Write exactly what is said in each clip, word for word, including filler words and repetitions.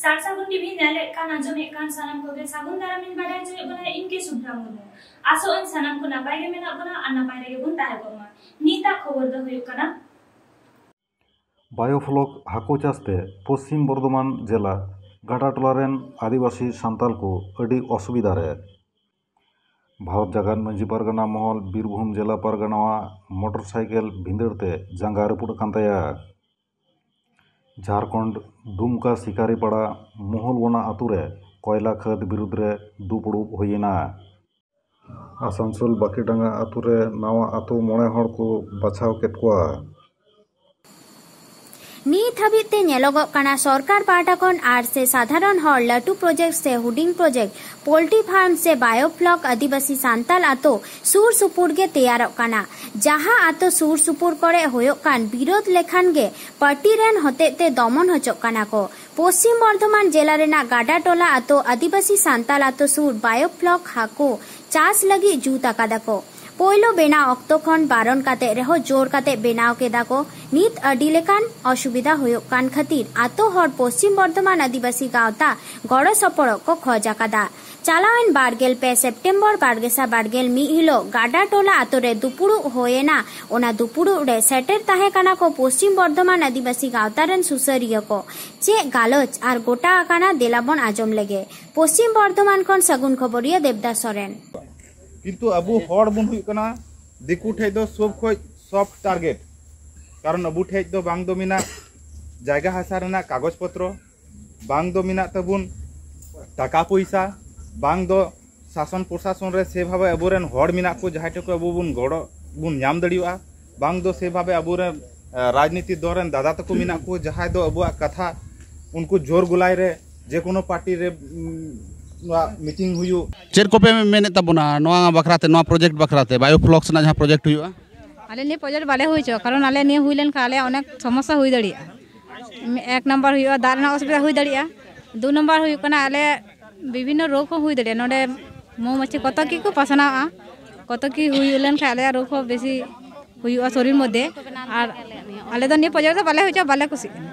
ᱥᱟᱨ ᱥᱟᱹᱜᱩᱱ ᱴᱤᱵᱷᱤ ᱧᱮᱞᱮᱫ ᱠᱟᱱ, ᱟᱸᱡᱚᱢᱮᱫ ᱠᱟᱱ ᱥᱟᱱᱟᱢ ᱠᱚᱜᱮ ᱥᱟᱹᱜᱩᱱ ᱫᱟᱨᱟᱢ ᱤᱧ ᱵᱟᱰᱟᱭ ᱦᱚᱪᱚᱭᱮᱫ ᱵᱚᱱᱟ, ᱤᱧ ᱜᱮ ᱥᱩᱵᱷᱨᱟ ᱢᱩᱨᱢᱩ᱾ ᱟᱥᱚᱜ ᱟᱹᱧ ᱥᱟᱱᱟᱢ ᱠᱚ ᱱᱟᱯᱟᱭ ᱜᱮ ᱢᱮᱱᱟᱜ ᱵᱚᱱᱟ ᱟᱨ ᱱᱟᱯᱟᱭ ᱨᱮᱜᱮ ᱵᱚᱱ ᱛᱟᱦᱮᱸ ᱠᱚᱜ ᱢᱟ᱾ ᱱᱤᱛᱟᱜ ᱠᱷᱚᱵᱚᱨ ᱫᱚ ᱦᱩᱭᱩᱜ ᱠᱟᱱᱟ᱾ ᱵᱟᱭᱳᱯᱷᱞᱚᱠ ᱦᱟᱹᱠᱩ ᱪᱟᱥ ᱛᱮ ᱯᱚᱥᱪᱤᱢ ᱵᱚᱨᱫᱷᱚᱢᱟᱱ ᱡᱮᱞᱟ ᱜᱟᱰᱟ ᱴᱚᱞᱟ ᱨᱮᱱ ᱟᱹᱫᱤᱵᱟᱹᱥᱤ ᱥᱟᱱᱛᱟᱞ ᱠᱚ ᱟᱹᱰᱤ ᱚᱥᱩᱵᱤᱫᱷᱟ ᱨᱮ᱾ ᱵᱷᱟᱨᱚᱛ ᱡᱟᱠᱟᱛ ᱢᱟᱹᱡᱷᱤ ᱯᱟᱨᱜᱟᱱᱟ ᱢᱚᱦᱚᱞ ᱵᱤᱨᱵᱷᱩᱢ ᱡᱮᱞᱟ ᱯᱟᱨᱜᱟᱱᱟᱣᱟᱜ ᱢᱚᱴᱚᱨ ᱥᱟᱭᱠᱮᱞ ᱵᱷᱤᱸᱫᱟᱹᱲ ᱛᱮ ᱡᱟᱸᱜᱟ ᱨᱟᱹᱯᱩᱫ ᱟᱠᱟᱱ ᱛᱟᱭᱟ᱾ ᱡᱷᱟᱨᱠᱷᱚᱸᱰ ᱫᱩᱢᱠᱟ ᱥᱤᱠᱟᱨᱤᱯᱟᱲᱟ ᱢᱚᱦᱚᱞ ᱚᱱᱟ ᱟᱛᱳ ᱨᱮ ᱠᱚᱭᱞᱟ ᱠᱷᱟᱹᱫᱽ ᱵᱤᱨᱩᱫᱽ ᱨᱮ ᱫᱩᱯᱲᱩᱵ ᱦᱩᱭᱮᱱᱟ᱾ ᱟᱥᱟᱱᱥᱳᱞ ᱵᱟᱹᱠᱤᱰᱟᱸᱜᱟ ᱟᱛᱳ ᱨᱮ ᱱᱟᱣᱟ ᱟᱛᱳ ᱢᱚᱬᱮ ᱦᱚᱲ ᱠᱚ ᱵᱟᱪᱷᱟᱣ ᱠᱮᱫ ᱠᱚᱣᱟ᱾ ᱱᱤᱛ ᱦᱟᱹᱵᱤᱡ ᱛᱮ ᱧᱮᱞᱚᱜᱚᱜ ᱠᱟᱱᱟ, ᱥᱚᱨᱠᱟᱨ ᱯᱟᱦᱴᱟ ᱠᱷᱚᱱ ᱟᱨ ᱥᱮ ᱥᱟᱫᱷᱟᱨᱚᱱ ᱦᱚᱲ ᱞᱟᱹᱴᱩ ᱯᱨᱚᱡᱮᱠᱴ ᱥᱮ ᱦᱩᱰᱤᱧ ᱯᱨᱚᱡᱮᱠᱴ, ᱯᱳᱞᱴᱨᱤ ᱯᱷᱟᱨᱢ ᱥᱮ ᱵᱟᱭᱳᱯᱷᱞᱚᱠ ᱟᱹᱫᱤᱵᱟᱹᱥᱤ ᱥᱟᱱᱛᱟᱞ ᱟᱛᱳ ᱥᱩᱨ ᱥᱩᱯᱩᱨ ᱜᱮ ᱛᱮᱭᱟᱨᱚᱜ ᱠᱟᱱᱟ᱾ ᱡᱟᱦᱟᱸ ᱟᱛᱳ ᱥᱩᱨ ᱥᱩᱯᱩᱨ ᱠᱚᱨᱮ ᱦᱩᱭᱩᱜ ᱠᱟᱱ ᱵᱤᱨᱳᱫ ᱞᱮᱠᱷᱟᱱ ᱜᱮ ᱯᱟᱨᱴᱤ ᱨᱮᱱ ᱦᱚᱛᱮᱡ ᱛᱮ ᱫᱚᱢᱚᱱ ᱦᱚᱪᱚᱜ ᱠᱟᱱᱟ ᱠᱚ᱾ ᱯᱚᱥᱪᱤᱢ ᱵᱚᱨᱫᱷᱚᱢᱟᱱ ᱡᱮᱞᱟ ᱨᱮᱱᱟᱜ ᱜᱟᱰᱟ ᱴᱚᱞᱟ ᱟᱛᱳ ᱟᱹᱫᱤᱵᱟᱹᱥᱤ ᱥᱟᱱᱛᱟᱞ ᱟᱛᱳ ᱥᱩᱨ ᱵᱟᱭᱳᱯᱷᱞᱚᱠ ᱦᱟᱹᱠᱩ ᱪᱟᱥ ᱞᱟᱹᱜᱤᱫ ᱡᱩᱛ ᱟᱠᱟᱫᱟ ᱠᱚ᱾ ᱯᱳᱭᱞᱳ ᱵᱮᱱᱟᱣ ᱚᱠᱛᱚ ᱠᱷᱚᱱ ᱵᱟᱨᱚᱱ ᱠᱟᱛᱮ ᱨᱮᱦᱚᱸ ᱡᱳᱨ ᱠᱟᱛᱮ ᱵᱮᱱᱟᱣ ᱠᱮᱫᱟ ᱠᱚ᱾ ᱱᱤᱛ ᱟᱹᱰᱤ ᱞᱮᱠᱟᱱ ᱚᱥᱩᱵᱤᱫᱷᱟ ᱦᱩᱭᱩᱜ ᱠᱟᱱ ᱠᱷᱟᱹᱛᱤᱨ ᱟᱛᱳ ᱦᱚᱲ ᱯᱚᱥᱪᱤᱢ ᱵᱚᱨᱫᱷᱚᱢᱟᱱ ᱟᱹᱫᱤᱵᱟᱹᱥᱤ ᱜᱟᱶᱛᱟ ᱜᱚᱲᱚ ᱥᱚᱯᱚᱦᱚᱫ ᱠᱚ ᱠᱷᱚᱡᱽ ᱟᱠᱟᱫᱟ᱾ ᱪᱟᱞᱟᱣᱮᱱ ᱵᱟᱨᱜᱮᱞ ᱯᱮ ᱥᱮᱯᱴᱮᱢᱵᱚᱨ ᱵᱟᱨᱜᱮᱥᱟ ᱵᱟᱨᱜᱮᱞ ᱢᱤᱫ ᱦᱤᱞᱳᱜ ᱜᱟᱰᱟ ᱴᱚᱞᱟ ᱟᱛᱳ ᱨᱮ ᱫᱩᱯᱩᱲᱩᱵ ᱦᱩᱭᱮᱱᱟ᱾ ᱚᱱᱟ ᱫᱩᱯᱩᱲᱩᱵ ᱨᱮ ᱥᱮᱴᱮᱨ ᱛᱟᱦᱮᱸ ᱠᱟᱱᱟ ᱠᱚ ᱯᱚᱥᱪᱤᱢ ᱵᱚᱨᱫᱷᱚᱢᱟᱱ ᱟᱹᱫᱤᱵᱟᱹᱥᱤ ᱜᱟᱶᱛᱟ ᱨᱮᱱ ᱥᱩᱥᱟᱹᱨᱤᱭᱟᱹ ᱠᱚ᱾ ᱪᱮᱫ ᱜᱟᱞᱚᱪ ᱟᱨ ᱜᱚᱴᱟ ᱟᱠᱟᱱᱟ, ᱫᱮᱞᱟ ᱵᱚᱱ ᱟᱸᱡᱚᱢ ᱞᱮᱜᱮ᱾ ᱯᱚᱥᱪᱤᱢ ᱵᱚᱨᱫᱷᱚᱢᱟᱱ ᱠᱷᱚᱱ ᱥᱟᱹᱜᱩᱱ ᱠᱷᱚᱵᱚᱨᱤᱭᱟᱹ ᱫᱮᱵᱫᱟᱥ ᱥᱚᱨᱮᱱ᱾ ᱠᱤᱱᱛᱩ ᱟᱵᱚ ᱦᱚᱲ ᱵᱚᱱ ᱦᱩᱭᱩᱜ ᱠᱟᱱᱟ ᱫᱤᱠᱩ ᱴᱷᱮᱡ ᱫᱚ ᱥᱚᱵ ᱠᱷᱚᱡ ᱥᱚᱯᱴ ᱴᱟᱨᱜᱮᱴ, ᱠᱟᱨᱚᱱ ᱟᱵᱚ ᱴᱷᱮᱡ ᱫᱚ ᱵᱟᱝ ᱫᱚ ᱢᱮᱱᱟᱜ ᱡᱟᱭᱜᱟ ᱦᱟᱥᱟ ᱨᱮᱱᱟᱜ ᱠᱟᱜᱚᱡᱽ ᱯᱚᱛᱨᱚ, ᱵᱟᱝ ᱫᱚ ᱢᱮᱱᱟᱜ ᱛᱟᱵᱚᱱ ᱴᱟᱠᱟ ᱯᱚᱭᱥᱟ, ᱵᱟᱝ ᱫᱚ ᱥᱟᱥᱚᱱ ᱯᱨᱚᱥᱟᱥᱚᱱ ᱨᱮ ᱥᱮᱵᱷᱟᱵᱮ ᱟᱵᱚᱨᱮᱱ ᱦᱚᱲ ᱢᱮᱱᱟᱜ ᱠᱚ ᱡᱟᱦᱟᱸᱭ ᱴᱷᱮᱱ ᱠᱷᱚᱱ ᱟᱵᱚ ᱵᱚᱱ ᱜᱚᱲᱚ ᱵᱚᱱ ᱧᱟᱢ ᱫᱟᱲᱮᱭᱟᱜᱼᱟ, ᱵᱟᱝ ᱫᱚ ᱥᱮᱵᱷᱟᱵᱮ ᱟᱵᱚᱨᱮᱱ, ᱮ, ᱨᱟᱡᱽᱱᱤᱛᱤ ᱫᱚᱞ ᱨᱮᱱ ᱫᱟᱫᱟ ᱛᱟᱠᱚ ᱢᱮᱱᱟᱜ ᱠᱚ ᱡᱟᱦᱟᱸᱭ ᱫᱚ ᱟᱵᱚᱣᱟᱜ ᱠᱟᱛᱷᱟ ᱩᱱᱠᱩ ᱡᱳᱨ ᱜᱚᱞᱟᱭ ᱨᱮ ᱡᱮ ᱠᱳᱱᱳ ᱯᱟᱨᱴᱤ ᱨᱮ, ᱩᱢ, ᱱᱚᱣᱟ ᱢᱤᱴᱤᱝ ᱦᱩᱭᱩᱜ᱾ ᱪᱮᱫ ᱠᱚᱯᱮ ᱢᱮᱱᱮᱫ ᱛᱟᱵᱚᱱᱟ ᱱᱚᱣᱟ ᱵᱟᱠᱷᱨᱟ ᱛᱮ, ᱱᱚᱣᱟ ᱯᱨᱚᱡᱮᱠᱴ ᱵᱟᱠᱷᱨᱟ ᱛᱮ, ᱵᱟᱭᱳ ᱯᱷᱞᱚᱠᱥ ᱨᱮᱱᱟᱜ ᱡᱟᱦᱟᱸ ᱯᱨᱚᱡᱮᱠᱴ ᱦᱩᱭᱩᱜᱼᱟ? ᱟᱞᱮ ᱱᱤᱭᱟᱹ ᱯᱨᱚᱡᱮᱠᱴ ᱵᱟᱞᱮ ᱦᱩᱭ ᱦᱚᱪᱚ, ᱠᱟᱨᱚᱱ ᱟᱞᱮ ᱱᱤᱭᱟᱹ ᱦᱩᱭ ᱞᱮᱱᱠᱷᱟᱱ ᱟᱞᱮᱭᱟᱜ ᱚᱱᱮᱠ ᱥᱚᱢᱚᱥᱥᱟ ᱦᱩᱭ ᱫᱟᱲᱮᱭᱟᱜᱼᱟ᱾ ᱮᱠ ᱱᱟᱢᱵᱟᱨ ᱦᱩᱭᱩᱜᱼᱟ, ᱫᱟᱜ ᱨᱮᱱᱟᱜ ᱚᱥᱩᱵᱤᱫᱷᱟ ᱦᱩᱭ ᱫᱟᱲᱮᱭᱟᱜᱼᱟ᱾ ᱫᱩ ᱱᱟᱢᱵᱟᱨ ᱦᱩᱭᱩᱜ ᱠᱟᱱᱟ, ᱟᱞᱮ ᱵᱤᱵᱷᱤᱱᱱᱚ ᱨᱳᱜᱽ ᱦᱚᱸ ᱦᱩᱭ ᱫᱟᱲᱮᱭᱟᱜᱼᱟ᱾ ᱱᱚᱰᱮ ᱢᱚᱦᱩᱢᱟᱹᱪᱷᱤ ᱠᱚᱛᱚ ᱜᱮᱠᱚ ᱯᱟᱥᱱᱟᱣᱼᱟ, ᱠᱚᱛᱚ ᱜᱮ ᱦᱩᱭ ᱞᱮᱱᱠᱷᱟᱱ ᱟᱞᱮᱭᱟᱜ ᱨᱳᱜᱽ ᱦᱚᱸ ᱵᱮᱥᱤ ᱦᱩᱭᱩᱜᱼᱟ ᱥᱚᱨᱤᱨ ᱢᱚᱫᱽᱫᱷᱮ᱾ ᱟᱨ ᱟᱞᱮ ᱫᱚ ᱱᱤᱭᱟᱹ ᱯᱨᱚᱡᱮᱠᱴ ᱫᱚ ᱵᱟᱞᱮ ᱦᱩᱭ ᱦᱚᱪᱚ, ᱵᱟᱞᱮ ᱠᱩᱥᱤᱜ ᱠᱟᱱᱟ᱾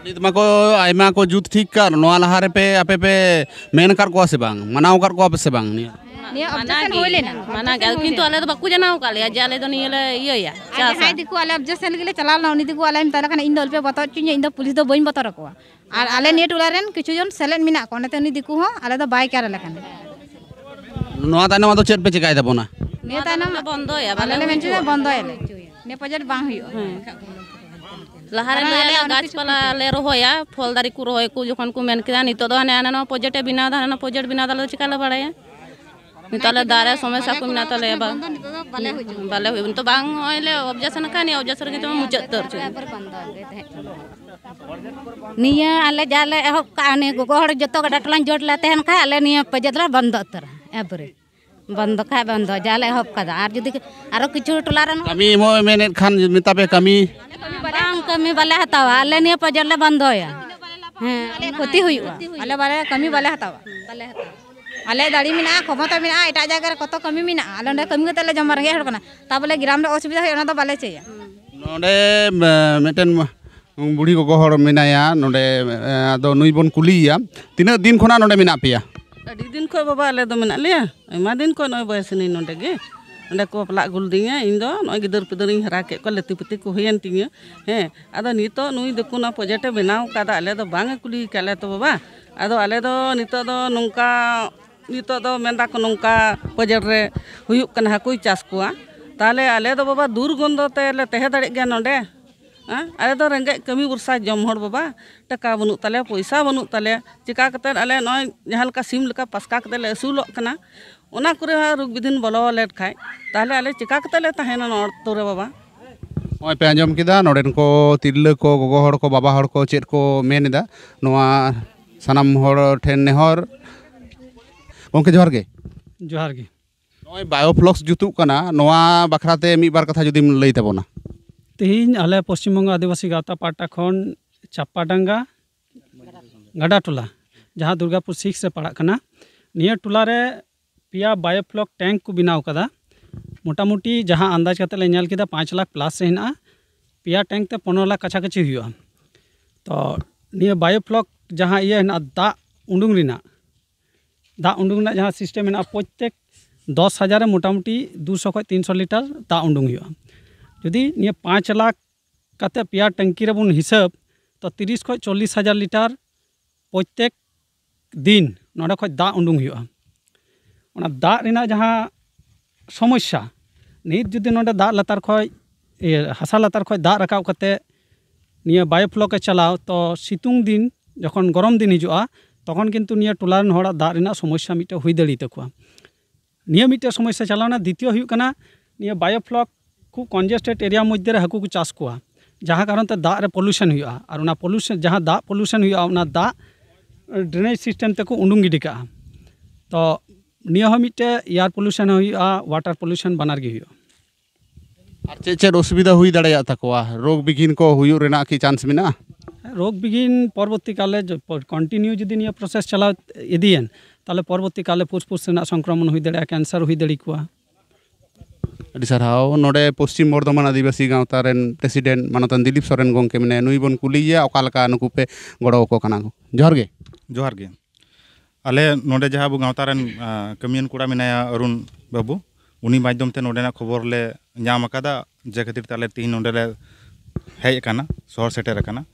ᱱᱤᱛ ᱢᱟᱠᱚ ᱟᱭᱢᱟ ᱠᱚ ᱡᱩᱛ ᱴᱷᱤᱠ ᱠᱟᱜ, ᱱᱚᱣᱟ ᱞᱟᱦᱟ ᱨᱮᱯᱮ ᱟᱯᱮ ᱯᱮ ᱢᱮᱱ ᱟᱠᱟᱫ ᱠᱚᱣᱟ ᱥᱮ ᱵᱟᱝ, ᱢᱟᱱᱟᱣ ᱟᱠᱟᱫ ᱠᱚᱣᱟ ᱯᱮ ᱥᱮ ᱵᱟᱝ ᱱᱤᱭᱟᱹ? ᱱᱤᱭᱟᱹ ᱢᱟᱱᱟ ᱚᱵᱡᱮᱠᱥᱚᱱ ᱜᱮ, ᱦᱩᱭ ᱞᱮᱱᱟ᱾ ᱢᱟᱱᱟ ᱜᱮ, ᱠᱤᱱᱛᱩ ᱟᱞᱮ ᱫᱚ ᱵᱟᱠᱚ ᱡᱟᱱᱟᱣ ᱟᱠᱟᱫ ᱞᱮᱭᱟ ᱡᱮ ᱟᱞᱮ ᱫᱚ ᱱᱤᱭᱟᱹ ᱞᱮ ᱤᱭᱟᱹᱭᱟ, ᱟᱨ ᱪᱟᱥᱟ᱾ ᱡᱟᱦᱟᱸᱭ ᱫᱤᱠᱩ ᱟᱞᱮ ᱚᱵᱡᱮᱠᱥᱚᱱ ᱞᱟᱹᱜᱤᱫ ᱞᱮ ᱪᱟᱞᱟᱣ ᱞᱮᱱᱟ, ᱩᱱᱤ ᱫᱤᱠᱩ ᱟᱞᱮ ᱢᱮᱛᱟᱭ ᱠᱟᱱᱟ, "ᱤᱧ ᱫᱚ ᱟᱞᱚᱯᱮ ᱵᱚᱛᱚᱨ ᱦᱚᱪᱚᱧᱟ, ᱤᱧ ᱫᱚ ᱯᱩᱞᱤᱥ ᱫᱚ ᱵᱟᱹᱧ ᱵᱚᱛᱚᱨ ᱟᱠᱚᱣᱟ᱾" ᱟᱨ ᱟᱞᱮ ᱱᱤᱭᱟᱹ ᱴᱚᱞᱟ ᱨᱮᱱ ᱠᱤᱪᱷᱩ ᱡᱚᱱ ᱥᱮᱞᱮᱫ ᱢᱮᱱᱟᱜ ᱠᱚᱣᱟ, ᱚᱱᱟᱛᱮ ᱩᱱᱤ ᱫᱤᱠᱩ ᱦᱚᱸ ᱟᱞᱮ ᱫᱚ ᱵᱟᱭ ᱠᱮᱭᱟᱨ ᱟᱞᱮ ᱠᱟᱱᱟ᱾ ᱱᱚᱣᱟ ᱛᱟᱭᱱᱚᱢ ᱟᱫᱚ ᱪᱮᱫ ᱯᱮ ᱪᱤᱠᱟᱭ ᱛᱟᱵᱚᱱᱟ? ᱱᱤᱭᱟᱹ ᱛᱟᱭᱱᱚᱢ ᱵᱚᱱᱫᱚᱭᱟ, ᱵᱟᱞᱮ ᱟᱞᱮ ᱞᱮ ᱢᱮᱱ ᱦᱚᱪᱚᱭᱟ, ᱵᱚᱱᱫᱚᱭᱟᱞᱮ, ᱱᱤᱭᱟᱹ ᱯᱨᱚᱡᱮᱠᱴ ᱵᱟᱝ ᱦᱩᱭᱩᱜᱼᱟ᱾ ᱦᱮᱸ᱾ ᱞᱟᱦᱟ ᱨᱮ ᱠᱟᱨᱚᱱ ᱞᱟᱹᱭ ᱟᱞᱮ ᱟᱞᱮ ᱚᱱᱟ ᱠᱤᱪᱷᱩ ᱜᱟᱪᱷᱯᱟᱞᱟ ᱞᱮ ᱨᱚᱦᱚᱭᱟ, ᱯᱷᱚᱞ ᱫᱟᱨᱮ ᱠᱚ ᱨᱚᱦᱚᱭ ᱠᱚ ᱡᱚᱠᱷᱚᱱ ᱠᱚ ᱢᱮᱱ ᱠᱮᱫᱟ, ᱱᱤᱛᱚᱜ ᱫᱚ ᱦᱟᱱᱮ ᱦᱟᱱᱟ ᱱᱚᱣᱟ ᱯᱨᱚᱡᱮᱠᱴ ᱮ ᱵᱮᱱᱟᱣ ᱮᱫᱟ, ᱦᱟᱱᱟ ᱱᱚᱣᱟ ᱯᱨᱚᱡᱮᱠᱴ ᱵᱮᱱᱟᱣ ᱮᱫᱟ, ᱟᱞᱮ ᱫᱚ ᱪᱤᱠᱟ ᱞᱮ ᱵᱟᱲᱟᱭᱟ? ᱱᱤᱛᱚᱜ ᱟᱞᱮ ᱫᱟᱨᱮ ᱥᱚᱢᱚᱥᱥᱟ ᱠᱚ ᱢᱮᱱᱟᱜ ᱛᱟᱞᱮᱭᱟ, ᱵᱟ-, ᱵᱚᱱᱫᱚ ᱱᱤᱛᱚᱜ ᱫᱚ ᱵᱟᱞᱮ ᱦᱩᱭ ᱦᱚᱪᱚᱭᱟ᱾ ᱵᱟᱞᱮ ᱦᱩᱭ, ᱱᱤᱛᱚᱜ ᱵᱟᱝ ᱱᱚᱜᱼᱚᱭ ᱞᱮ ᱚᱵᱡᱮᱠᱥᱚᱱ ᱟᱠᱟᱫ, ᱱᱤᱭᱟᱹ ᱚᱵᱡᱮᱠᱥᱚᱱ ᱨᱮᱜᱮ ᱛᱚ ᱢᱩᱪᱟᱹᱫ ᱩᱛᱟᱹᱨ ᱦᱚᱪᱚᱭᱟ᱾ ᱱᱤᱭᱟᱹ ᱟᱞᱮ ᱡᱟ ᱞᱮ ᱮᱦᱚᱵ ᱠᱟᱜᱼᱟ, ᱱᱤᱭᱟᱹ ᱜᱚᱜᱚ ᱦᱚᱲ ᱡᱚᱛᱚ ᱜᱟᱰᱟ ᱴᱚᱞᱟᱧ ᱡᱳᱴ ᱞᱮ ᱛᱟᱦᱮᱱ ᱠᱷᱟᱡ, ᱟᱞᱮ ᱱᱤᱭᱟᱹ ᱯᱨᱚᱡᱮᱠᱴ ᱞᱮ ᱵᱚᱱᱫᱚ ᱩᱛᱟᱹᱨᱟ ᱮᱠᱵᱟᱨᱮ᱾ ᱵᱚᱱᱫᱚ ᱠᱷᱟᱡ ᱵᱚᱱᱫᱚ, ᱡᱟ ᱞᱮ ᱮᱦᱚᱵ ᱠᱟᱫᱟ᱾ ᱟᱨ ᱡᱩᱫᱤ ᱟᱨᱚ ᱠᱤᱪᱷᱩ ᱴᱚᱞᱟ ᱨᱮᱱ ᱠᱟᱹᱢᱤ ᱮᱢᱚᱜ ᱢᱮᱱᱮᱫ ᱠᱷᱟᱱ ᱢᱮᱛᱟ ᱯᱮ ᱠᱟᱹᱢᱤ᱾ ᱵᱟᱝ, ᱠᱟᱹᱢᱤ ᱵᱟᱞᱮ ᱦᱟᱛᱟᱣᱟ, ᱟᱞᱮ ᱱᱤᱭᱟᱹ ᱯᱨᱚᱡᱮᱠᱴ ᱞᱮ ᱵᱚᱱᱫᱚᱭᱟ᱾ ᱦᱮᱸ, ᱟᱞᱮᱭᱟᱜ ᱠᱷᱚᱛᱤ ᱦᱩᱭᱩᱜᱼᱟ᱾ ᱟᱞᱮ ᱵᱟᱞᱮ ᱠᱟᱹᱢᱤ ᱵᱟᱞᱮ ᱦᱟᱛᱟᱣᱟ᱾ ᱟᱞᱮᱭᱟᱜ ᱫᱟᱲᱮ ᱢᱮᱱᱟᱜᱼᱟ, ᱠᱷᱚᱢᱚᱛᱟ ᱢᱮᱱᱟᱜᱼᱟ, ᱮᱴᱟᱜ ᱡᱟᱭᱜᱟ ᱨᱮ ᱠᱚᱛᱚ ᱠᱟᱹᱢᱤ ᱢᱮᱱᱟᱜᱼᱟ, ᱟᱞᱮ ᱚᱸᱰᱮ ᱠᱟᱹᱢᱤ ᱠᱟᱛᱮ ᱞᱮ ᱡᱚᱢᱟ, ᱨᱮᱸᱜᱮᱡ ᱦᱚᱲ ᱠᱟᱱᱟ᱾ ᱛᱟᱵᱚᱞᱮ ᱜᱨᱟᱢ ᱨᱮ ᱚᱥᱩᱵᱤᱫᱷᱟ ᱦᱩᱭᱩᱜᱼᱟ, ᱚᱱᱟ ᱫᱚ ᱵᱟᱞᱮ ᱪᱟᱹᱭᱟ᱾ ᱱᱚᱰᱮ, ᱮ, ᱢᱤᱫᱴᱮᱱ ᱵᱩᱲᱦᱤ ᱜᱚᱜᱚ ᱦᱚᱲ ᱢᱮᱱᱟᱭᱟ ᱱᱚᱰᱮ, ᱮ, ᱟᱫᱚ ᱱᱩᱭ ᱵᱚᱱ ᱠᱩᱞᱤᱭᱮᱭᱟ, ᱛᱤᱱᱟᱹᱜ ᱫᱤᱱ ᱠᱷᱚᱱᱟᱜ ᱱᱚᱰᱮ ᱢᱮᱱᱟᱜ ᱯᱮᱭᱟ? ᱟᱹᱰᱤ ᱫᱤᱱ ᱠᱷᱚᱱ ᱵᱟᱵᱟ ᱟᱞᱮ ᱫᱚ ᱢᱮᱱᱟᱜ ᱞᱮᱭᱟ, ᱟᱭᱢᱟ ᱫᱤᱱ ᱠᱷᱚᱱ ᱱᱚᱜᱼᱚᱭ ᱵᱚᱭᱮᱥ ᱮᱱᱟᱹᱧ ᱱᱚᱰᱮ ᱜᱮ᱾ ᱱᱚᱰᱮ ᱠᱚ ᱵᱟᱯᱞᱟ ᱟᱹᱜᱩ ᱞᱤᱫᱤᱧᱟ, ᱤᱧ ᱫᱚ ᱱᱚᱜᱼᱚᱭ ᱜᱤᱫᱟᱹᱨ ᱯᱤᱫᱟᱹᱨᱤᱧ ᱦᱟᱨᱟ ᱠᱮᱫ ᱠᱚᱣᱟ, ᱞᱟᱹᱛᱤ ᱯᱟᱹᱛᱤ ᱠᱚ ᱦᱩᱭᱮᱱ ᱛᱤᱧᱟᱹ᱾ ᱦᱮᱸ, ᱟᱫᱚ ᱱᱤᱛᱚᱜ ᱱᱩᱭ ᱫᱤᱠᱩ ᱱᱚᱣᱟ ᱯᱨᱚᱡᱮᱠᱴ ᱮ ᱵᱮᱱᱟᱣ ᱠᱟᱫᱟ, ᱟᱞᱮ ᱫᱚ ᱵᱟᱝ ᱮ ᱠᱩᱞᱤ ᱟᱠᱟᱫ ᱞᱮᱭᱟ ᱛᱚ ᱵᱟᱵᱟ᱾ ᱟᱫᱚ ᱟᱞᱮ ᱫᱚ ᱱᱤᱛᱚᱜ ᱫᱚ ᱱᱚᱝᱠᱟ, ᱱᱤᱛᱚᱜ ᱫᱚ ᱢᱮᱱ ᱫᱟᱠᱚ ᱱᱚᱝᱠᱟ ᱯᱨᱚᱡᱮᱠᱴ ᱨᱮ ᱦᱩᱭᱩᱜ ᱠᱟᱱᱟ, ᱦᱟᱹᱠᱩᱭ ᱪᱟᱥ ᱠᱚᱣᱟ᱾ ᱛᱟᱦᱚᱞᱮ ᱟᱞᱮ ᱫᱚ ᱵᱟᱵᱟ ᱫᱩᱨᱜᱚᱱᱫᱷᱚ ᱛᱮᱞᱮ ᱛᱟᱦᱮᱸ ᱫᱟᱲᱮᱭᱟᱜ ᱜᱮᱭᱟ ᱱᱚᱰᱮ? ᱦᱮᱸ? ᱟᱞᱮ ᱫᱚ ᱨᱮᱸᱜᱮᱡ ᱠᱟᱹᱢᱤ ᱵᱷᱚᱨᱥᱟ ᱡᱚᱢ ᱦᱚᱲ ᱵᱟᱵᱟ, ᱴᱟᱠᱟ ᱵᱟᱹᱱᱩᱜ ᱛᱟᱞᱮᱭᱟ, ᱯᱚᱭᱥᱟ ᱵᱟᱹᱱᱩᱜ ᱛᱟᱞᱮᱭᱟ, ᱪᱤᱠᱟ ᱠᱟᱛᱮᱫ ᱟᱞᱮ ᱱᱚᱜᱼᱚᱭ ᱡᱟᱦᱟᱸ ᱞᱮᱠᱟ ᱥᱤᱢ ᱞᱮᱠᱟ ᱯᱟᱥᱠᱟ ᱠᱟᱛᱮᱫ ᱞᱮ ᱟᱹᱥᱩᱞᱚᱜ ᱠᱟᱱᱟ? ᱚᱱᱟ ᱠᱚᱨᱮ ᱦᱚᱸ ᱨᱳᱜᱽ ᱵᱤᱫᱷᱤᱱ ᱵᱚᱞᱚ ᱞᱮᱱ ᱠᱷᱟᱡ, ᱛᱟᱦᱚᱞᱮ ᱟᱞᱮ ᱪᱤᱠᱟ ᱠᱟᱛᱮᱫ ᱞᱮ ᱛᱟᱦᱮᱱᱟ ᱱᱚᱣᱟ ᱟᱹᱛᱩ ᱨᱮ ᱵᱟᱵᱟ? ᱱᱚᱜᱼᱚᱭ ᱯᱮ ᱟᱸᱡᱚᱢ ᱠᱮᱫᱟ, ᱱᱚᱰᱮᱱ ᱠᱚ ᱛᱤᱨᱞᱟᱹ ᱠᱚ, ᱜᱚᱜᱚ ᱦᱚᱲ ᱠᱚ, ᱵᱟᱵᱟ ᱦᱚᱲ ᱠᱚ ᱪᱮᱫ ᱠᱚ ᱢᱮᱱ ᱮᱫᱟ, ᱱᱚᱣᱟ ᱥᱟᱱᱟᱢ ᱦᱚᱲ ᱴᱷᱮᱱ ᱱᱮᱦᱚᱨ᱾ ᱜᱚᱢᱠᱮ, ᱡᱚᱦᱟᱨ ᱜᱮ᱾ ᱡᱚᱦᱟᱨ ᱜᱮ᱾ ᱱᱚᱜᱼᱚᱭ ᱵᱟᱭᱳᱯᱷᱞᱚᱠᱥ ᱡᱩᱛᱩᱜ ᱠᱟᱱᱟ, ᱱᱚᱣᱟ ᱵᱟᱠᱷᱨᱟ ᱛᱮ ᱢᱤᱫ ᱵᱟᱨ ᱠᱟᱛᱷᱟ ᱡᱩᱫᱤᱢ ᱞᱟᱹᱭ ᱛᱟᱵᱚᱱᱟ᱾ ᱛᱮᱦᱮᱧ ᱟᱞᱮ ᱯᱚᱥᱪᱤᱢ ᱵᱚᱝᱜᱚ ᱟᱹᱫᱤᱵᱟᱹᱥᱤ ᱜᱟᱶᱛᱟ ᱯᱟᱦᱴᱟ ᱠᱷᱚᱱ ᱪᱟᱯᱟᱰᱟᱝᱜᱟ ᱜᱟᱰᱟ ᱴᱚᱞᱟ, ᱡᱟᱦᱟᱸ ᱫᱩᱨᱜᱟᱯᱩᱨ ᱥᱤᱠᱥ ᱨᱮ ᱯᱟᱲᱟᱜ ᱠᱟᱱᱟ, ᱱᱤᱭᱟᱹ ᱴᱚᱞᱟ ᱨᱮ ᱯᱮᱭᱟ ᱵᱟᱭᱳᱯᱷᱞᱚᱠ ᱴᱮᱝᱠ ᱠᱚ ᱵᱮᱱᱟᱣ ᱠᱟᱫᱟ᱾ ᱢᱚᱴᱟᱢᱩᱴᱤ ᱡᱟᱦᱟᱸ ᱟᱱᱫᱟᱡᱽ ᱠᱟᱛᱮ ᱞᱮ ᱧᱮᱞ ᱠᱮᱫᱟ, ᱯᱟᱸᱪ ᱞᱟᱠᱷ ᱯᱞᱟᱥ ᱨᱮ ᱦᱮᱱᱟᱜᱼᱟ᱾ ᱯᱮᱭᱟ ᱴᱮᱝᱠ ᱛᱮ ᱯᱚᱱᱨᱚ ᱞᱟᱠᱷ ᱠᱟᱪᱷᱟ ᱠᱟᱪᱷᱤ ᱦᱩᱭᱩᱜᱼᱟ᱾ ᱛᱚ ᱱᱤᱭᱟᱹ ᱵᱟᱭᱳ ᱯᱷᱞᱚᱠ ᱡᱟᱦᱟᱸ ᱤᱭᱟᱹ ᱦᱮᱱᱟᱜᱼᱟ, ᱫᱟᱜ ᱩᱰᱩᱝ ᱨᱮᱱᱟᱜ, ᱫᱟᱜ ᱩᱰᱩᱝ ᱨᱮᱱᱟᱜ ᱡᱟᱦᱟᱸ ᱥᱤᱥᱴᱮᱢ ᱢᱮᱱᱟᱜᱼᱟ, ᱯᱨᱚᱛᱛᱮᱠ ᱫᱚᱥ ᱦᱟᱡᱟᱨ ᱨᱮ ᱢᱚᱴᱟᱢᱩᱴᱤ ᱫᱩᱥᱚ ᱠᱷᱚᱱ ᱛᱤᱱᱥᱚ ᱞᱤᱴᱟᱨ ᱫᱟᱜ ᱩᱰᱩᱝ ᱦᱩᱭᱩᱜᱼᱟ᱾ ᱡᱩᱫᱤ ᱱᱤᱭᱟᱹ ᱯᱟᱸᱪ ᱞᱟᱠᱷ ᱠᱟᱛᱮ ᱯᱮᱭᱟ ᱴᱮᱝᱠᱤ ᱨᱮᱵᱚᱱ ᱦᱤᱥᱟᱹᱵ, ᱛᱚ ᱛᱤᱨᱤᱥ ᱠᱷᱚᱱ ᱪᱚᱞᱞᱤᱥ ᱦᱟᱡᱟᱨ ᱞᱤᱴᱟᱨ ᱯᱨᱚᱛᱛᱮᱠ ᱫᱤᱱ ᱱᱚᱸᱰᱮ ᱠᱷᱚᱱ ᱫᱟᱜ ᱩᱰᱩᱝ ᱦᱩᱭᱩᱜᱼᱟ᱾ ᱚᱱᱟ ᱫᱟᱜ ᱨᱮᱱᱟᱜ ᱡᱟᱦᱟᱸ ᱥᱚᱢᱚᱥᱥᱟ, ᱱᱤᱛ ᱡᱩᱫᱤ ᱱᱚᱸᱰᱮ ᱫᱟᱜ ᱞᱟᱛᱟᱨ ᱠᱷᱚᱱ, ᱤᱭᱟᱹ, ᱦᱟᱥᱟ ᱞᱟᱛᱟᱨ ᱠᱷᱚᱱ ᱫᱟᱜ ᱨᱟᱠᱟᱵ ᱠᱟᱛᱮ ᱱᱤᱭᱟᱹ ᱵᱟᱭᱳ ᱯᱷᱞᱚᱠ ᱮ ᱪᱟᱞᱟᱣ, ᱛᱚ ᱥᱤᱛᱩᱝ ᱫᱤᱱ ᱡᱚᱠᱷᱚᱱ ᱜᱚᱨᱚᱢ ᱫᱤᱱ ᱦᱤᱡᱩᱜᱼᱟ, ᱛᱚᱠᱷᱚᱱ ᱠᱤᱱᱛᱩ ᱱᱤᱭᱟᱹ ᱴᱚᱞᱟ ᱨᱮᱱ ᱦᱚᱲᱟᱜ ᱫᱟᱜ ᱨᱮᱱᱟᱜ ᱥᱚᱢᱚᱥᱥᱟ ᱢᱤᱫᱴᱮᱱ ᱦᱩᱭ ᱫᱟᱲᱮᱭᱟᱛᱟ ᱠᱚᱣᱟ᱾ ᱱᱤᱭᱟᱹ ᱢᱤᱫᱴᱮᱱ ᱥᱚᱢᱚᱥᱥᱟ ᱪᱟᱞᱟᱣᱱᱟ᱾ ᱫᱤᱛᱤᱭᱚ ᱦᱩᱭᱩᱜ ᱠᱟᱱᱟ, ᱱᱤᱭᱟᱹ ᱵᱟᱭᱳ ᱯᱷᱞᱚᱠ ᱠᱷᱩᱵ ᱠᱚᱱᱡᱮᱥᱴᱮᱰ ᱮᱨᱤᱭᱟ ᱢᱚᱫᱽᱫᱷᱮ ᱨᱮ ᱦᱟᱹᱠᱩ ᱠᱚ ᱪᱟᱥ ᱠᱚᱣᱟ, ᱡᱟᱦᱟᱸ ᱠᱟᱨᱚᱱ ᱛᱮ ᱫᱟᱜ ᱨᱮ ᱯᱚᱞᱩᱥᱚᱱ ᱦᱩᱭᱩᱜᱼᱟ᱾ ᱟᱨ ᱚᱱᱟ ᱯᱚᱞᱩᱥᱚᱱ, ᱡᱟᱦᱟᱸ ᱫᱟᱜ ᱯᱚᱞᱩᱥᱚᱱ ᱦᱩᱭᱩᱜᱼᱟ, ᱚᱱᱟ ᱫᱟᱜ ᱰᱨᱮᱱᱮᱡᱽ ᱥᱤᱥᱴᱮᱢ ᱛᱮᱠᱚ ᱩᱰᱩᱝ ᱜᱤᱰᱤ ᱠᱟᱜᱼᱟ᱾ ᱛᱚ ᱱᱤᱭᱟᱹ ᱦᱚᱸ ᱢᱤᱫᱴᱮᱡ ᱮᱭᱟᱨ ᱯᱚᱞᱩᱥᱚᱱ ᱦᱚᱸ ᱦᱩᱭᱩᱜᱼᱟ, ᱣᱟᱴᱟᱨ ᱯᱚᱞᱩᱥᱚᱱ ᱵᱟᱱᱟᱨ ᱜᱮ ᱦᱩᱭᱩᱜᱼᱟ᱾ ᱟᱨ ᱪᱮᱫ ᱪᱮᱫ ᱚᱥᱩᱵᱤᱫᱷᱟ ᱦᱩᱭ ᱫᱟᱲᱮᱭᱟᱜ ᱛᱟᱠᱚᱣᱟ? ᱨᱳᱜᱽ ᱵᱤᱜᱷᱤᱱ ᱠᱚ ᱦᱩᱭᱩᱜ ᱨᱮᱱᱟᱜ ᱠᱤ ᱪᱟᱱᱥ ᱢᱮᱱᱟᱜᱼᱟ? ᱨᱳᱜᱽ ᱵᱤᱜᱷᱤᱱ ᱯᱚᱨᱚᱵᱚᱨᱛᱤ ᱠᱟᱞᱮ ᱠᱚᱱᱴᱤᱱᱤᱭᱩ ᱡᱩᱫᱤ ᱱᱤᱭᱟᱹ ᱯᱨᱚᱥᱮᱥ ᱪᱟᱞᱟᱣ ᱤᱫᱤᱭᱮᱱ, ᱛᱟᱦᱚᱞᱮ ᱯᱚᱨᱚᱵᱚᱨᱛᱤ ᱠᱟᱞᱮ ᱯᱷᱩᱥᱯᱷᱩᱥ ᱨᱮᱱᱟᱜ ᱥᱚᱝᱠᱨᱚᱢᱚᱱ ᱦᱩᱭ ᱫᱟᱲᱮᱭᱟᱜᱼᱟ, ᱠᱮᱱᱥᱟᱨ ᱦᱩᱭ ᱫᱟᱲᱮ ᱠᱚᱣᱟ᱾ ᱟᱹᱰᱤ ᱥᱟᱨᱦᱟᱣ᱾ ᱱᱚᱰᱮ ᱯᱚᱥᱪᱤᱢ ᱵᱚᱨᱫᱷᱚᱢᱟᱱ ᱟᱹᱫᱤᱵᱟᱹᱥᱤ ᱜᱟᱶᱛᱟ ᱨᱮᱱ ᱯᱨᱮᱥᱤᱰᱮᱱᱴ ᱢᱟᱱᱚᱛᱟᱱ ᱫᱤᱞᱤᱯ ᱥᱚᱨᱮᱱ ᱜᱚᱢᱠᱮ ᱢᱮᱱᱟᱭᱟ, ᱱᱩᱭ ᱵᱚᱱ ᱠᱩᱞᱤᱭᱮᱭᱟ ᱚᱠᱟ ᱞᱮᱠᱟ ᱱᱩᱠᱩ ᱯᱮ ᱜᱚᱲᱚ ᱟᱠᱚ ᱠᱟᱱᱟ᱾ ᱡᱚᱦᱟᱨ ᱜᱮ᱾ ᱡᱚᱦᱟᱨ ᱜᱮ᱾ ᱟᱞᱮ ᱱᱚᱰᱮ ᱡᱟᱦᱟᱸ ᱟᱵᱚ ᱜᱟᱶᱛᱟ ᱨᱮᱱ ᱟᱸ, ᱠᱟᱹᱢᱤᱭᱟᱱ ᱠᱚᱲᱟ ᱢᱮᱱᱟᱭᱟ ᱚᱨᱩᱱ ᱵᱟᱹᱵᱩ, ᱩᱱᱤ ᱢᱟᱫᱽᱫᱷᱚᱢ ᱛᱮ ᱱᱚᱰᱮᱱᱟᱜ ᱠᱷᱚᱵᱚᱨ ᱞᱮ ᱧᱟᱢ ᱟᱠᱟᱫᱟ, ᱡᱮ ᱠᱷᱟᱹᱛᱤᱨ ᱛᱮ ᱟᱞᱮ ᱛᱮᱦᱮᱧ ᱱᱚᱰᱮ ᱞᱮ ᱦᱮᱡ ᱟᱠᱟᱱᱟ, ᱥᱚᱦᱚᱨ ᱥᱮᱴᱮᱨ ᱟᱠᱟᱱᱟ᱾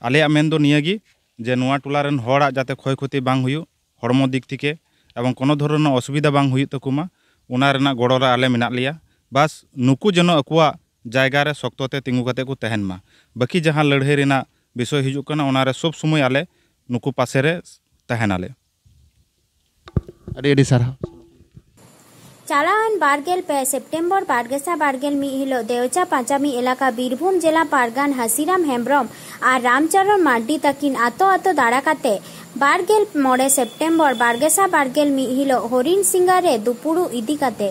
ᱟᱞᱮᱭᱟᱜ ᱢᱮᱱ ᱫᱚ ᱱᱤᱭᱟᱹ ᱜᱮ ᱡᱮ ᱱᱚᱣᱟ ᱴᱚᱞᱟ ᱨᱮᱱ ᱦᱚᱲᱟᱜ ᱡᱟᱛᱮ ᱠᱷᱚᱭ ᱠᱷᱚᱛᱤ ᱵᱟᱝ ᱦᱩᱭᱩᱜ, ᱦᱚᱲᱢᱚ ᱫᱤᱠ ᱛᱷᱮᱠᱮ ᱮᱵᱚᱝ ᱠᱳᱱᱳ ᱫᱷᱚᱨᱚᱱ ᱨᱮᱱᱟᱜ ᱚᱥᱩᱵᱤᱫᱷᱟ ᱵᱟᱝ ᱦᱩᱭᱩᱜ ᱛᱟᱠᱚ ᱢᱟ, ᱚᱱᱟ ᱨᱮᱱᱟᱜ ᱜᱚᱲᱚ ᱨᱮ ᱟᱞᱮ ᱢᱮᱱᱟᱜ ᱞᱮᱭᱟ᱾ ᱵᱟᱥ ᱱᱩᱠᱩ ᱡᱮᱱᱚ ᱟᱠᱚᱣᱟᱜ ᱡᱟᱭᱜᱟ ᱨᱮ ᱥᱚᱠᱛᱚ ᱛᱮ ᱛᱤᱸᱜᱩ ᱠᱟᱛᱮ ᱠᱚ ᱛᱟᱦᱮᱱ ᱢᱟ᱾ ᱵᱟᱹᱠᱤ ᱡᱟᱦᱟᱸ ᱞᱟᱹᱲᱦᱟᱹᱭ ᱨᱮᱱᱟᱜ ᱵᱤᱥᱚᱭ ᱦᱤᱡᱩᱜ ᱠᱟᱱᱟ, ᱚᱱᱟ ᱨᱮ ᱥᱚᱵ ᱥᱚᱢᱚᱭ ᱟᱞᱮ ᱱᱩᱠᱩ ᱯᱟᱥᱮ ᱨᱮ ᱛᱟᱦᱮᱱᱟᱞᱮ᱾ ᱟᱹᱰᱤ ᱟᱹᱰᱤ ᱥᱟᱨᱦᱟᱣ᱾ ᱪᱟᱞᱟᱣᱮᱱ ᱵᱟᱨᱜᱮᱞ ᱯᱮ ᱥᱮᱯᱴᱮᱢᱵᱚᱨ ᱵᱟᱨᱜᱮᱥᱟ ᱵᱟᱨᱜᱮᱞ ᱢᱤᱫ ᱦᱤᱞᱚᱜ ᱫᱮᱣᱪᱟ ᱯᱟᱸᱪᱟᱢᱤ ᱮᱞᱟᱠᱟ ᱵᱤᱨᱵᱷᱩᱢ ᱡᱮᱞᱟ ᱯᱟᱨᱜᱟᱱ ᱦᱟᱹᱥᱤᱨᱟᱢ ᱦᱮᱢᱵᱽᱨᱚᱢ ᱟᱨ ᱨᱟᱢᱪᱚᱨᱚᱱ ᱢᱟᱨᱰᱤ ᱛᱟᱹᱠᱤᱱ ᱟᱛᱳ ᱟᱛᱳ ᱫᱟᱬᱟ ᱠᱟᱛᱮ ᱵᱟᱨᱜᱮᱞ ᱢᱚᱬᱮ ᱥᱮᱯᱴᱮᱢᱵᱚᱨ ᱵᱟᱨᱜᱮᱥᱟ ᱵᱟᱨᱜᱮᱞ ᱢᱤᱫ ᱦᱤᱞᱚᱜ ᱦᱚᱨᱤᱱ ᱥᱤᱝᱜᱟ ᱨᱮ ᱫᱩᱯᱩᱲᱩᱵ ᱤᱫᱤ ᱠᱟᱛᱮ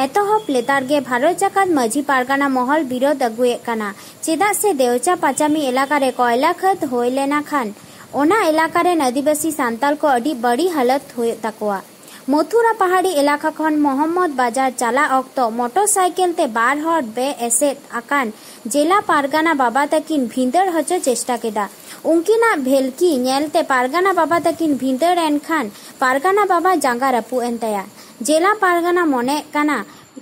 ᱮᱛᱚᱦᱚᱵ ᱞᱮᱛᱟᱲ ᱜᱮ ᱵᱷᱟᱨᱚᱛ ᱡᱟᱠᱟᱛ ᱢᱟᱹᱡᱷᱤ ᱯᱟᱨᱜᱟᱱᱟ ᱢᱚᱦᱚᱞ ᱵᱤᱨᱳᱫ ᱟᱹᱜᱩᱭᱮᱫ ᱠᱟᱱᱟ᱾ ᱪᱮᱫᱟᱜ ᱥᱮ ᱫᱮᱣᱪᱟ ᱯᱟᱸᱪᱟᱢᱤ ᱮᱞᱟᱠᱟ ᱨᱮ ᱠᱚᱭᱞᱟ ᱠᱷᱟᱹᱫ ᱦᱩᱭ ᱞᱮᱱᱟ ᱠᱷᱟᱱ ᱚᱱᱟ ᱮᱞᱟᱠᱟ ᱨᱮᱱ ᱟᱹᱫᱤᱵᱟᱹᱥᱤ ᱥᱟᱱᱛᱟᱲ ᱠᱚ ᱟᱹᱰᱤ ᱵᱟᱹᱲᱤᱡ ᱦᱟᱞᱚᱛ ᱦᱩᱭᱩᱜ ᱛᱟᱠᱚᱣᱟ᱾ ᱢᱚᱛᱷᱩᱨᱟ ᱯᱟᱦᱟᱲᱤ ᱮᱞᱟᱠᱟ ᱠᱷᱚᱱ ᱢᱚᱦᱚᱢᱢᱚᱫᱽ ᱵᱟᱡᱟᱨ ᱪᱟᱞᱟᱜ ᱚᱠᱛᱚ ᱢᱚᱴᱚᱨ ᱥᱟᱭᱠᱮᱞ ᱛᱮ ᱵᱟᱨ ᱦᱚᱲ ᱵᱮ ᱮᱥᱮᱫ ᱟᱠᱟᱱ ᱡᱮᱞᱟ ᱯᱟᱨᱜᱟᱱᱟ ᱵᱟᱵᱟ ᱛᱟᱹᱠᱤᱱ ᱵᱷᱤᱸᱫᱟᱹᱲ ᱦᱚᱪᱚ ᱪᱮᱥᱴᱟ ᱠᱮᱫᱟ᱾ ᱩᱱᱠᱤᱱᱟᱜ ᱵᱷᱮᱞᱠᱤ ᱧᱮᱞᱛᱮ ᱯᱟᱨᱜᱟᱱᱟ ᱵᱟᱵᱟ ᱛᱟᱹᱠᱤᱱ ᱵᱷᱤᱸᱫᱟᱹᱲ ᱮᱱ ᱠᱷᱟᱱ ᱯᱟᱨᱜᱟᱱᱟ ᱵᱟᱵᱟ ᱡᱟᱸᱜᱟ ᱨᱟᱹᱯᱩᱫ ᱮᱱ ᱛᱟᱭᱟ᱾ ᱡᱮᱞᱟ ᱯᱟᱨᱜᱟᱱᱟ ᱢᱚᱱᱮᱜ ᱠᱟᱱᱟ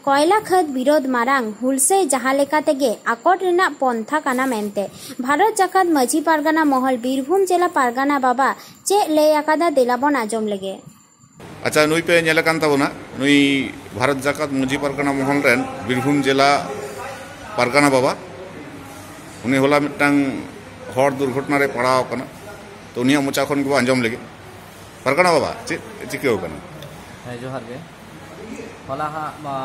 ᱠᱚᱭᱞᱟ ᱠᱷᱟᱹᱫᱽ ᱵᱤᱨᱳᱫᱷ ᱢᱟᱨᱟᱝ ᱦᱩᱞᱥᱟᱹᱭ ᱡᱟᱦᱟᱸ ᱞᱮᱠᱟ ᱛᱮᱜᱮ ᱟᱠᱚᱴ ᱨᱮᱱᱟᱜ ᱯᱚᱱᱛᱷᱟ ᱠᱟᱱᱟ ᱢᱮᱱᱛᱮ᱾ ᱵᱷᱟᱨᱚᱛ ᱡᱟᱠᱟᱛ ᱢᱟᱹᱡᱷᱤ ᱯᱟᱨᱜᱟᱱᱟ ᱢᱚᱦᱚᱞ ᱵᱤᱨᱵᱷᱩᱢ ᱡᱮᱞᱟ ᱯᱟᱨᱜᱟᱱᱟ ᱵᱟᱵᱟ ᱪᱮᱫ ᱞᱟᱹᱭ ᱟᱠᱟᱫᱟ, ᱫᱮᱞᱟ ᱵᱚᱱ ᱟᱸᱡᱚᱢ ᱞᱮᱜᱮ᱾ ᱟᱪᱪᱷᱟ, ᱱᱩᱭ ᱯᱮ ᱧᱮᱞ ᱟᱠᱟᱱ ᱛᱟᱵᱚᱱᱟ, ᱱᱩᱭ ᱵᱷᱟᱨᱚᱛ ᱡᱟᱠᱟᱛ ᱢᱟᱹᱡᱷᱤ ᱯᱟᱨᱜᱟᱱᱟ ᱢᱚᱦᱚᱞ ᱨᱮᱱ ᱵᱤᱨᱵᱷᱩᱢ ᱡᱮᱞᱟ ᱯᱟᱨᱜᱟᱱᱟ ᱵᱟᱵᱟ᱾ ᱩᱱᱤ ᱦᱚᱞᱟ ᱢᱤᱫᱴᱟᱝ ᱦᱚᱲ ᱫᱩᱨᱜᱷᱚᱴᱚᱱᱟ ᱨᱮ ᱯᱟᱲᱟᱣ ᱟᱠᱟᱱᱟ᱾ ᱛᱚ, ᱩᱱᱤᱭᱟᱜ ᱢᱚᱪᱟ ᱠᱷᱚᱱ ᱜᱮᱵᱚ ᱟᱸᱡᱚᱢ ᱞᱮᱜᱮ᱾ ᱯᱟᱨᱜᱟᱱᱟ ᱵᱟᱵᱟ, ᱪᱮᱫ ᱪᱤᱠᱟᱹᱣ ᱠᱟᱱᱟ? ᱦᱮᱸ, ᱡᱚᱦᱟᱨ ᱜᱮ᱾ ᱦᱚᱞᱟ ᱦᱟᱸᱜ ᱢᱟ,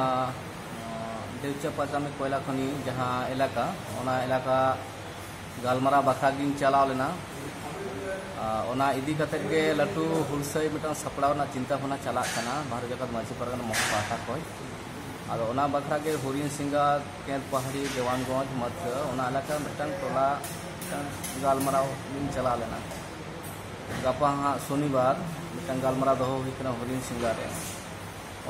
ᱫᱮᱣᱪᱟ ᱯᱟᱨᱜᱟᱱᱟ ᱠᱚᱭᱞᱟ ᱠᱷᱚᱱᱤ ᱡᱟᱦᱟᱸ ᱮᱞᱟᱠᱟ, ᱚᱱᱟ ᱮᱞᱟᱠᱟ ᱜᱟᱞᱢᱟᱨᱟᱣ ᱵᱟᱠᱷᱨᱟ ᱜᱤᱧ ᱪᱟᱞᱟᱣ ᱞᱮᱱᱟ᱾ ᱟᱨ ᱚᱱᱟ ᱤᱫᱤ ᱠᱟᱛᱮᱫ ᱜᱮ ᱞᱟᱹᱴᱩ ᱦᱩᱞᱥᱟᱹᱭ ᱢᱤᱫᱴᱟᱝ ᱥᱟᱯᱲᱟᱣ ᱨᱮᱱᱟᱜ ᱪᱤᱱᱛᱟᱹ ᱵᱷᱟᱵᱽᱱᱟ ᱪᱟᱞᱟᱜ ᱠᱟᱱᱟ ᱵᱷᱟᱨᱚᱛ ᱡᱟᱠᱟᱛ ᱢᱟᱹᱡᱷᱤ ᱯᱟᱨᱜᱟᱱᱟ ᱢᱚᱦᱚᱞ ᱯᱟᱦᱴᱟ ᱠᱷᱚᱱ᱾ ᱟᱫᱚ ᱚᱱᱟ ᱵᱟᱠᱷᱨᱟ ᱜᱮ ᱦᱚᱨᱤᱱ ᱥᱤᱝᱜᱟ, ᱠᱮᱸᱫ ᱯᱟᱦᱟᱲᱤ, ᱫᱮᱣᱟᱱᱜᱚᱸᱡᱽ, ᱢᱟᱹᱛᱷᱟᱹ, ᱚᱱᱟ ᱮᱞᱟᱠᱟ ᱢᱤᱫᱴᱟᱝ ᱴᱚᱞᱟ ᱢᱤᱫᱴᱟᱝ ᱜᱟᱞᱢᱟᱨᱟᱣ ᱞᱤᱧ ᱪᱟᱞᱟᱣ ᱞᱮᱱᱟ᱾ ᱜᱟᱯᱟ ᱦᱟᱸᱜ ᱥᱚᱱᱤᱵᱟᱨ ᱢᱤᱫᱴᱟᱝ ᱜᱟᱞᱢᱟᱨᱟᱣ ᱫᱚᱦᱚ ᱦᱩᱭ ᱠᱟᱱᱟ ᱦᱚᱨᱤᱱ ᱥᱤᱝᱜᱟ ᱨᱮ᱾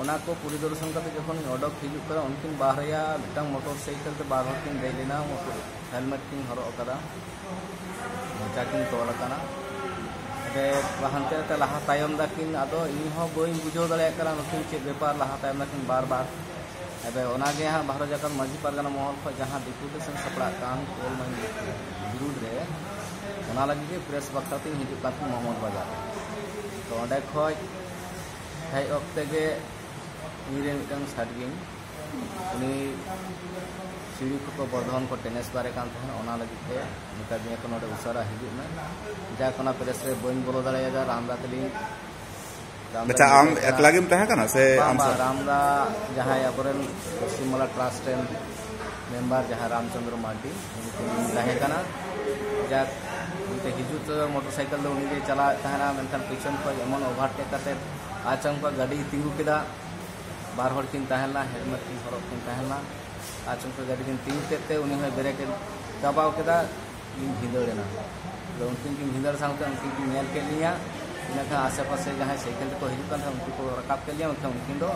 ᱚᱱᱟ ᱠᱚ ᱯᱚᱨᱤᱫᱚᱨᱥᱚᱱ ᱠᱟᱛᱮ ᱡᱚᱠᱷᱚᱱᱤᱧ ᱚᱰᱚᱠ ᱦᱤᱡᱩᱜ ᱠᱟᱱᱟ, ᱩᱱᱠᱤᱱ ᱵᱟᱨᱭᱟ ᱢᱤᱫᱴᱟᱝ ᱢᱚᱴᱚᱨ ᱥᱟᱭᱠᱮᱞ ᱛᱮ ᱵᱟᱨ ᱦᱚᱲ ᱠᱤᱱ ᱫᱮᱡ ᱞᱮᱱᱟ, ᱩᱱᱠᱩ ᱦᱮᱞᱢᱮᱴ ᱠᱤᱱ ᱦᱚᱨᱚᱜ ᱟᱠᱟᱫᱟ, ᱢᱚᱪᱟ ᱠᱤᱱ ᱛᱚᱞ ᱟᱠᱟᱱᱟ᱾ ᱚᱸᱰᱮ ᱦᱟᱱᱛᱮ ᱱᱟᱛᱮ ᱞᱟᱦᱟ ᱛᱟᱭᱚᱢ ᱫᱟᱠᱤᱱ, ᱟᱫᱚ ᱤᱧ ᱦᱚᱸ ᱵᱟᱹᱧ ᱵᱩᱡᱷᱟᱹᱣ ᱫᱟᱲᱮᱭᱟᱜ ᱠᱟᱱᱟ ᱱᱩᱠᱤᱱ ᱪᱮᱫ ᱵᱮᱯᱟᱨ, ᱞᱟᱦᱟ ᱛᱟᱭᱚᱢ ᱫᱟᱠᱤᱱ ᱵᱟᱨ ᱵᱟᱨ᱾ ᱟᱫᱚ ᱚᱱᱟᱜᱮ ᱦᱟᱸᱜ ᱵᱷᱟᱨᱚᱛ ᱡᱟᱠᱟᱛ ᱢᱟᱹᱡᱷᱤ ᱯᱟᱨᱜᱟᱱᱟ ᱢᱚᱦᱚᱞ ᱠᱷᱚᱱ ᱡᱟᱦᱟᱸ ᱰᱮᱯᱩᱴᱮᱥᱚᱱ ᱥᱟᱯᱲᱟᱜ ᱠᱟᱱ ᱠᱳᱞ ᱢᱟᱭᱤᱱ ᱵᱤᱨᱩᱫᱽ ᱨᱮ, ᱚᱱᱟ ᱞᱟᱹᱜᱤᱫ ᱜᱮ ᱯᱨᱮᱥ ᱵᱟᱠᱷᱨᱟ ᱛᱤᱧ ᱦᱤᱡᱩᱜ ᱠᱟᱱ ᱛᱟᱦᱮᱸᱫ ᱢᱚᱦᱚᱢᱚᱫᱽ ᱵᱟᱡᱟᱨ᱾ ᱛᱚ ᱚᱸᱰᱮ ᱠᱷᱚᱱ ᱦᱮᱡ ᱚᱠᱛᱮ ᱜᱮ ᱤᱧᱨᱮᱱ ᱢᱤᱫᱴᱟᱝ ᱥᱟᱰᱜᱮᱧ, ᱩᱱᱤ ᱥᱤᱲᱤ ᱠᱚᱠᱚ ᱵᱚᱨᱫᱷᱚᱢᱟᱱ ᱠᱚ ᱴᱮᱱᱮᱥᱯᱟᱨᱮ ᱠᱟᱱ ᱛᱟᱦᱮᱸᱫ, ᱚᱱᱟ ᱞᱟᱹᱜᱤᱫ ᱛᱮ ᱢᱮᱛᱟ ᱫᱤᱧᱟ ᱠᱚ ᱱᱚᱰᱮ ᱩᱥᱟᱹᱨᱟ ᱦᱤᱡᱩᱜ ᱢᱮ᱾ ᱡᱟᱠ, ᱚᱱᱟ ᱯᱨᱮᱥ ᱨᱮ ᱵᱟᱹᱧ ᱵᱚᱞᱚ ᱫᱟᱲᱮᱭᱟᱫᱟ, ᱨᱟᱢᱫᱟ ᱛᱟᱹᱞᱤᱧ᱾ ᱨᱟᱢᱫᱟ ᱟᱪᱪᱷᱟ, ᱟᱢ ᱛᱟᱦᱮᱸ ᱠᱟᱱᱟ? ᱮᱠᱞᱟ ᱜᱮᱢ ᱛᱟᱦᱮᱸ ᱠᱟᱱᱟ ᱥᱮ ᱵᱟᱝ, ᱟᱢ ᱵᱟᱝ, ᱥᱟᱶ? ᱨᱟᱢᱫᱟ ᱡᱟᱦᱟᱸᱭ ᱟᱵᱚᱨᱮᱱ ᱯᱚᱥᱪᱤᱢ ᱵᱟᱝᱞᱟ ᱴᱨᱟᱥᱴ ᱨᱮᱱ ᱢᱮᱢᱵᱟᱨ ᱡᱟᱦᱟᱸ ᱨᱟᱢᱪᱚᱸᱫᱽᱨᱚ ᱢᱟᱨᱰᱤ, ᱩᱱᱤ ᱛᱟᱦᱮᱸ ᱠᱟᱱᱟ᱾ ᱡᱟᱠ, ᱚᱱᱛᱮ ᱦᱤᱡᱩᱜ ᱛᱮ ᱢᱚᱴᱚᱨ ᱥᱟᱭᱠᱮᱞ ᱫᱚ ᱩᱱᱤᱜᱮ ᱪᱟᱞᱟᱣᱮᱫ ᱛᱟᱦᱮᱱᱟ, ᱢᱮᱱᱠᱷᱟᱱ ᱯᱤᱪᱷᱚᱱ ᱠᱷᱚᱱ ᱮᱢᱚᱱ ᱳᱵᱷᱟᱨᱴᱮᱠ ᱠᱟᱛᱮ ᱟᱪᱟᱢᱠᱟ ᱜᱟᱹᱰᱤᱭ ᱛᱤᱸᱜᱩ ᱠᱮᱫᱟ᱾ ᱵᱟᱨ ᱦᱚᱲ ᱠᱤᱱ ᱛᱟᱦᱮᱸ ᱞᱮᱱᱟ, ᱦᱮᱞᱢᱮᱴ ᱠᱤᱱ ᱦᱚᱨᱚᱜ ᱠᱤᱱ ᱛᱟᱦᱮᱸ ᱞᱮᱱᱟ᱾ ᱟᱪᱟᱢᱠᱟ ᱜᱟᱹᱰᱤ ᱠᱤᱱ ᱛᱤᱸᱜᱩ ᱠᱮᱫ ᱛᱮ ᱩᱱᱤ ᱦᱚᱸᱭ ᱵᱨᱮᱠ ᱮ ᱫᱟᱵᱟᱣ ᱠᱮᱫᱟ᱾ ᱤᱧ ᱵᱷᱤᱸᱫᱟᱹᱲ ᱮᱱᱟ᱾ ᱟᱫᱚ ᱩᱱᱠᱤᱱ ᱠᱤᱱ ᱵᱷᱤᱸᱫᱟᱹᱲ ᱥᱟᱶᱛᱮ ᱩᱱᱠᱤᱱ ᱠᱤᱱ ᱧᱮᱞ ᱠᱮᱫ ᱞᱤᱧᱟ᱾ ᱤᱱᱟᱹ ᱠᱷᱟᱱ ᱟᱥᱮ ᱯᱟᱥᱮ ᱡᱟᱦᱟᱸᱭ ᱥᱟᱭᱠᱮᱞ ᱛᱮᱠᱚ ᱦᱤᱡᱩᱜ ᱠᱟᱱ ᱛᱟᱦᱮᱸᱫ, ᱩᱱᱠᱩ ᱠᱚ ᱨᱟᱠᱟᱵ ᱠᱮᱫ ᱞᱤᱧᱟ, ᱢᱮᱱᱠᱷᱟᱱ ᱩᱱᱠᱤᱱ ᱫᱚ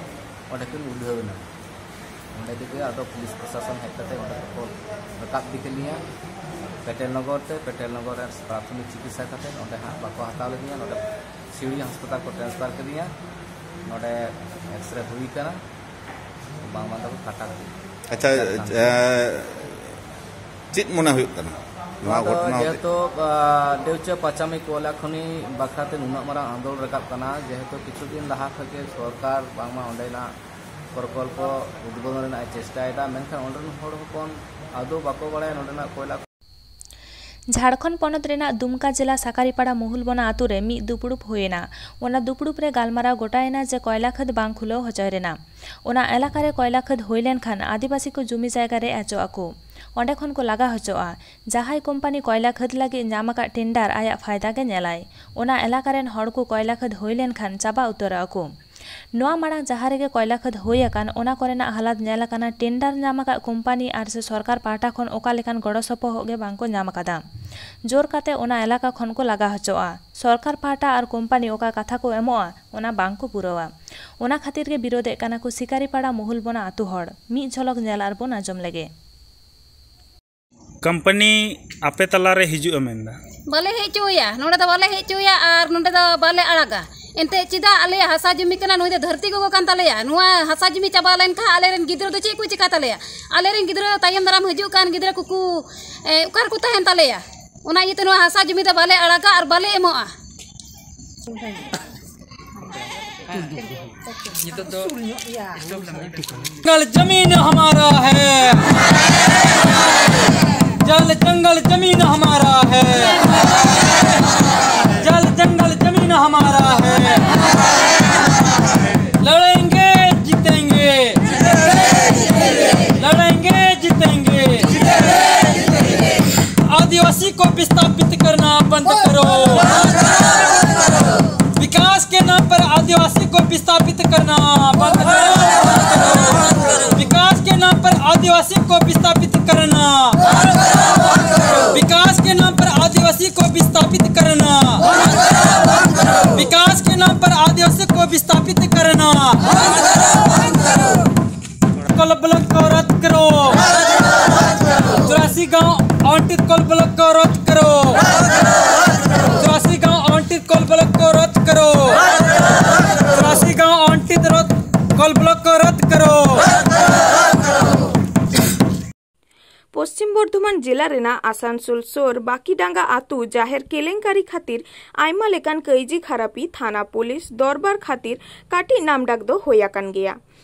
ᱚᱸᱰᱮ ᱠᱤᱱ ᱩᱰᱷᱟᱹᱣ ᱮᱱᱟ᱾ ᱚᱸᱰᱮ ᱠᱷᱚᱱ ᱜᱮ ᱟᱫᱚ ᱯᱩᱞᱤᱥ ᱯᱨᱚᱥᱟᱥᱚᱱ ᱦᱮᱡ ᱠᱟᱛᱮ ᱚᱸᱰᱮ ᱠᱚ ᱨᱟᱠᱟᱵ ᱤᱫᱤ ᱠᱮᱫ ᱞᱤᱧᱟ ᱯᱮᱴᱮᱞ ᱱᱚᱜᱚᱨ ᱛᱮ᱾ ᱯᱮᱴᱮᱞ ᱱᱚᱜᱚᱨ ᱨᱮ ᱯᱨᱟᱛᱷᱚᱢᱤᱠ ᱪᱤᱠᱤᱛᱥᱟ ᱠᱟᱛᱮ ᱚᱸᱰᱮ ᱦᱟᱸᱜ ᱵᱟᱠᱚ ᱦᱟᱛᱟᱣ ᱞᱤᱫᱤᱧᱟ, ᱱᱚᱰᱮ ᱥᱤᱣᱲᱤ ᱦᱟᱥᱯᱟᱛᱟᱞ ᱠᱚ ᱴᱨᱟᱱᱥᱯᱷᱟᱨ ᱠᱤᱫᱤᱧᱟ᱾ ᱱᱚᱰᱮ ᱮᱠᱥᱨᱮ ᱦᱩᱭ ᱠᱟᱱᱟ, ᱵᱟᱝ ᱵᱟᱝ ᱫᱚᱠᱚ ᱠᱟᱴᱟ ᱠᱮᱫᱤᱧᱟ᱾ ᱟᱪᱪᱷᱟ, ᱮ, ᱪᱮᱫ ᱢᱚᱱᱮ ᱦᱩᱭᱩᱜ ᱠᱟᱱᱟ ᱱᱚᱣᱟ ᱱᱚᱣᱟ ᱫᱚ ᱜᱷᱚᱴᱚᱱᱟ ᱦᱚᱛᱮᱡ ᱡᱮᱦᱮᱛᱩ, ᱟ, ᱰᱮᱣᱪᱟ ᱯᱟᱪᱟᱢᱤ ᱠᱚᱭᱞᱟ ᱠᱷᱚᱱᱤ ᱵᱟᱠᱷᱨᱟ ᱛᱮ ᱱᱩᱱᱟᱹᱜ ᱢᱟᱨᱟᱝ ᱟᱸᱫᱳᱲ ᱨᱟᱠᱟᱵ ᱠᱟᱱᱟ, ᱡᱮᱦᱮᱛᱩ ᱠᱤᱪᱷᱩ ᱫᱤᱱ ᱞᱟᱦᱟ ᱠᱷᱚᱱ ᱜᱮ ᱥᱚᱨᱠᱟᱨ ᱵᱟᱝᱢᱟ ᱚᱸᱰᱮᱱᱟᱜ ᱯᱨᱚᱠᱚᱞᱯᱚ ᱩᱫᱽᱵᱳᱫᱚᱱ ᱨᱮᱱᱟᱜ ᱮ ᱪᱮᱥᱴᱟᱭᱮᱫᱟ, ᱢᱮᱱᱠᱷᱟᱱ ᱚᱸᱰᱮ ᱨᱮᱱ ᱦᱚᱲ ᱦᱚᱯᱚᱱ ᱟᱫᱚ ᱵᱟᱠᱚ ᱵᱟᱲᱟᱭᱟ ᱱᱚᱸᱰᱮᱱᱟᱜ ᱠᱚᱭᱞᱟ᱾ ᱡᱷᱟᱲᱠᱷᱚᱸᱰ ᱯᱚᱱᱚᱛ ᱨᱮᱱᱟᱜ ᱫᱩᱢᱠᱟ ᱡᱮᱞᱟ ᱥᱟᱠᱟᱨᱤᱯᱟᱲᱟ ᱢᱩᱦᱩᱞᱵᱚᱱᱟ ᱟᱛᱳ ᱨᱮ ᱢᱤᱫ ᱫᱩᱯᱲᱩᱵ ᱦᱩᱭᱮᱱᱟ᱾ ᱚᱱᱟ ᱫᱩᱯᱲᱩᱵ ᱨᱮ ᱜᱟᱞᱢᱟᱨᱟᱣ ᱜᱚᱴᱟᱭᱮᱱᱟ ᱡᱮ ᱠᱚᱭᱞᱟ ᱠᱷᱟᱹᱫᱽ ᱵᱟᱝ ᱠᱷᱩᱞᱟᱹᱣ ᱦᱚᱪᱚᱭ ᱨᱮᱱᱟᱜ᱾ ᱚᱱᱟ ᱮᱞᱟᱠᱟ ᱨᱮ ᱠᱚᱭᱞᱟ ᱠᱷᱟᱹᱫᱽ ᱦᱩᱭ ᱞᱮᱱᱠᱷᱟᱱ ᱟᱹᱫᱤᱵᱟᱹᱥᱤ ᱠᱚ ᱡᱩᱢᱤ ᱡᱟᱭᱜᱟ ᱨᱮ ᱟᱪᱚ ᱟᱠᱚ, ᱚᱸᱰᱮ ᱠᱷᱚᱱ ᱠᱚ ᱞᱟᱜᱟ ᱦᱚᱪᱚᱜᱼᱟ᱾ ᱡᱟᱦᱟᱸᱭ ᱠᱳᱢᱯᱟᱱᱤ ᱠᱚᱭᱞᱟ ᱠᱷᱟᱹᱫᱽ ᱞᱟᱹᱜᱤᱫ ᱧᱟᱢ ᱟᱠᱟᱫ ᱴᱮᱱᱰᱟᱨ ᱟᱭᱟᱜ ᱯᱷᱟᱭᱫᱟ ᱜᱮ ᱧᱮᱞᱟᱭ᱾ ᱚᱱᱟ ᱮᱞᱟᱠᱟ ᱨᱮᱱ ᱦᱚᱲ ᱠᱚ ᱠᱚᱭᱞᱟ ᱠᱷᱟᱹᱫᱽ ᱦᱩᱭ ᱞᱮᱱᱠᱷᱟᱱ ᱪᱟᱵᱟ ᱩᱛᱟᱹᱨᱚᱜ ᱟᱠᱚ᱾ ᱱᱚᱣᱟ ᱢᱟᱲᱟᱝ ᱡᱟᱦᱟᱸ ᱨᱮᱜᱮ ᱠᱚᱭᱞᱟ ᱠᱷᱟᱹᱫᱽ ᱦᱩᱭ ᱟᱠᱟᱱ, ᱚᱱᱟ ᱠᱚᱨᱮᱱᱟᱜ ᱦᱟᱞᱟᱛ ᱧᱮᱞ ᱟᱠᱟᱱᱟ, ᱴᱮᱱᱰᱟᱨ ᱧᱟᱢ ᱟᱠᱟᱫ ᱠᱳᱢᱯᱟᱱᱤ ᱟᱨ ᱥᱮ ᱥᱚᱨᱠᱟᱨ ᱯᱟᱦᱴᱟ ᱠᱷᱚᱱ ᱚᱠᱟ ᱞᱮᱠᱟᱱ ᱜᱚᱲᱚ ᱥᱚᱯᱚᱦᱚᱫ ᱜᱮ ᱵᱟᱝ ᱠᱚ ᱧᱟᱢ ᱟᱠᱟᱫᱟ᱾ ᱡᱳᱨ ᱠᱟᱛᱮ ᱚᱱᱟ ᱮᱞᱟᱠᱟ ᱠᱷᱚᱱ ᱠᱚ ᱞᱟᱜᱟ ᱦᱚᱪᱚᱜᱼᱟ᱾ ᱥᱚᱨᱠᱟᱨ ᱯᱟᱦᱴᱟ ᱟᱨ ᱠᱳᱢᱯᱟᱱᱤ ᱚᱠᱟ ᱠᱟᱛᱷᱟ ᱠᱚ ᱮᱢᱚᱜᱼᱟ, ᱚᱱᱟ ᱵᱟᱝ ᱠᱚ ᱯᱩᱨᱟᱹᱣᱟ᱾ ᱚᱱᱟ ᱠᱷᱟᱹᱛᱤᱨ ᱜᱮ ᱵᱤᱨᱳᱫᱮᱫ ᱠᱟᱱᱟ ᱠᱚ ᱥᱤᱠᱟᱨᱤᱯᱟᱲᱟ ᱢᱩᱦᱩᱞᱵᱚᱱᱟ ᱟᱹᱛᱩ ᱦᱚᱲ᱾ ᱢᱤᱫ ᱡᱷᱚᱞᱚᱠ ᱧᱮᱞ ᱟᱨ ᱵᱚᱱ ᱟᱸᱡᱚᱢ ᱞᱮᱜᱮ᱾ ᱠᱳᱢᱯᱟᱱᱤ ᱟᱯᱮ ᱛᱟᱞᱟᱨᱮ ᱦᱤᱡᱩᱜᱼᱟ ᱢᱮᱱᱫᱟ᱾ ᱵᱟᱞᱮ ᱦᱮᱡ ᱦᱚᱪᱚᱣᱟᱭᱟ, ᱱᱚᱸᱰᱮ ᱫᱚ ᱵᱟᱞᱮ ᱦᱮᱡ ᱦᱚᱪᱚᱣᱟᱭᱟ ᱟᱨ ᱱᱚᱸᱰᱮ ᱫᱚ ᱵᱟᱞᱮ ᱟᱲᱟᱜᱟ᱾ ᱮᱱᱛᱮᱫ ᱪᱮᱫᱟᱜ? ᱟᱞᱮᱭᱟᱜ ᱦᱟᱥᱟ ᱡᱩᱢᱤ ᱠᱟᱱᱟ, ᱱᱩᱭ ᱫᱚ ᱫᱷᱟᱹᱨᱛᱤ ᱜᱚᱜᱚ ᱠᱟᱱ ᱛᱟᱞᱮᱭᱟ᱾ ᱱᱚᱣᱟ ᱦᱟᱥᱟ ᱡᱩᱢᱤ ᱪᱟᱵᱟ ᱞᱮᱱᱠᱷᱟᱱ ᱟᱞᱮᱨᱮᱱ ᱜᱤᱫᱽᱨᱟᱹ ᱫᱚ ᱪᱮᱫ ᱠᱚ ᱪᱤᱠᱟ ᱛᱟᱞᱮᱭᱟ? ᱟᱞᱮᱨᱮᱱ ᱜᱤᱫᱽᱨᱟᱹ ᱛᱟᱭᱚᱢ ᱫᱟᱨᱟᱢ ᱦᱤᱡᱩᱜ ᱠᱟᱱ ᱜᱤᱫᱽᱨᱟᱹ ᱠᱚᱠᱚ, ᱮ, ᱚᱠᱟ ᱨᱮᱠᱚ ᱛᱟᱦᱮᱱ ᱛᱟᱞᱮᱭᱟ? ᱚᱱᱟ ᱤᱭᱟᱹᱛᱮ ᱱᱚᱣᱟ ᱦᱟᱥᱟ ᱡᱩᱢᱤ ᱫᱚ ᱵᱟᱞᱮ ᱟᱲᱟᱜᱟ ᱟᱨ ᱵᱟᱞᱮ ᱮᱢᱚᱜᱼᱟ᱾ जंगल जमीन हमारा है, जल जंगल जमीन हमारा है, जल जंगल जमीन हमारा है। लड़ेंगे, जीतेंगे, लड़ेंगे, जीतेंगे। आदिवासी को विस्थापित करना बंद करो। विकास के नाम पर आदिवासी को विस्थापित करना बंद करो। विकास के नाम पर आदिवासी को विस्थापित करना, विकास के नाम पर आदिवासी को विस्थापित करना। को विस्थापित करना। कोल ब्लॉक को रद्द करो। चौरासी गांव आवंटित कोल ब्लॉक को रद्द करो। चौरासी गांव आवंटित कोल ब्लॉक को रद्द करो। चौरासी गांव आवंटित रद्द, कोल ब्लॉक को रद्द करो। ᱯᱚᱥᱪᱤᱢ ᱵᱚᱨᱫᱷᱚᱢᱟᱱ ᱡᱮᱞᱟ ᱨᱮᱱᱟᱜ ᱟᱥᱟᱱᱥᱳᱞ ᱥᱳᱨ ᱵᱟᱠᱤᱰᱟᱸᱜᱟ ᱟᱹᱛᱩ ᱡᱟᱦᱮᱨ ᱠᱮᱞᱮᱝᱠᱟᱨᱤ ᱠᱷᱟᱹᱛᱤᱨ ᱟᱭᱢᱟ ᱞᱮᱠᱟᱱ ᱠᱟᱹᱭᱡᱤ ᱠᱷᱟᱨᱟᱯᱤ ᱛᱷᱟᱱᱟ ᱯᱩᱞᱤᱥ ᱫᱚᱨᱵᱟᱨ ᱠᱷᱟᱹᱛᱤᱨ ᱠᱟᱹᱴᱤᱡ ᱱᱟᱢᱰᱟᱠ ᱫᱚ ᱦᱩᱭ ᱟᱠᱟᱱ ᱜᱮᱭᱟ᱾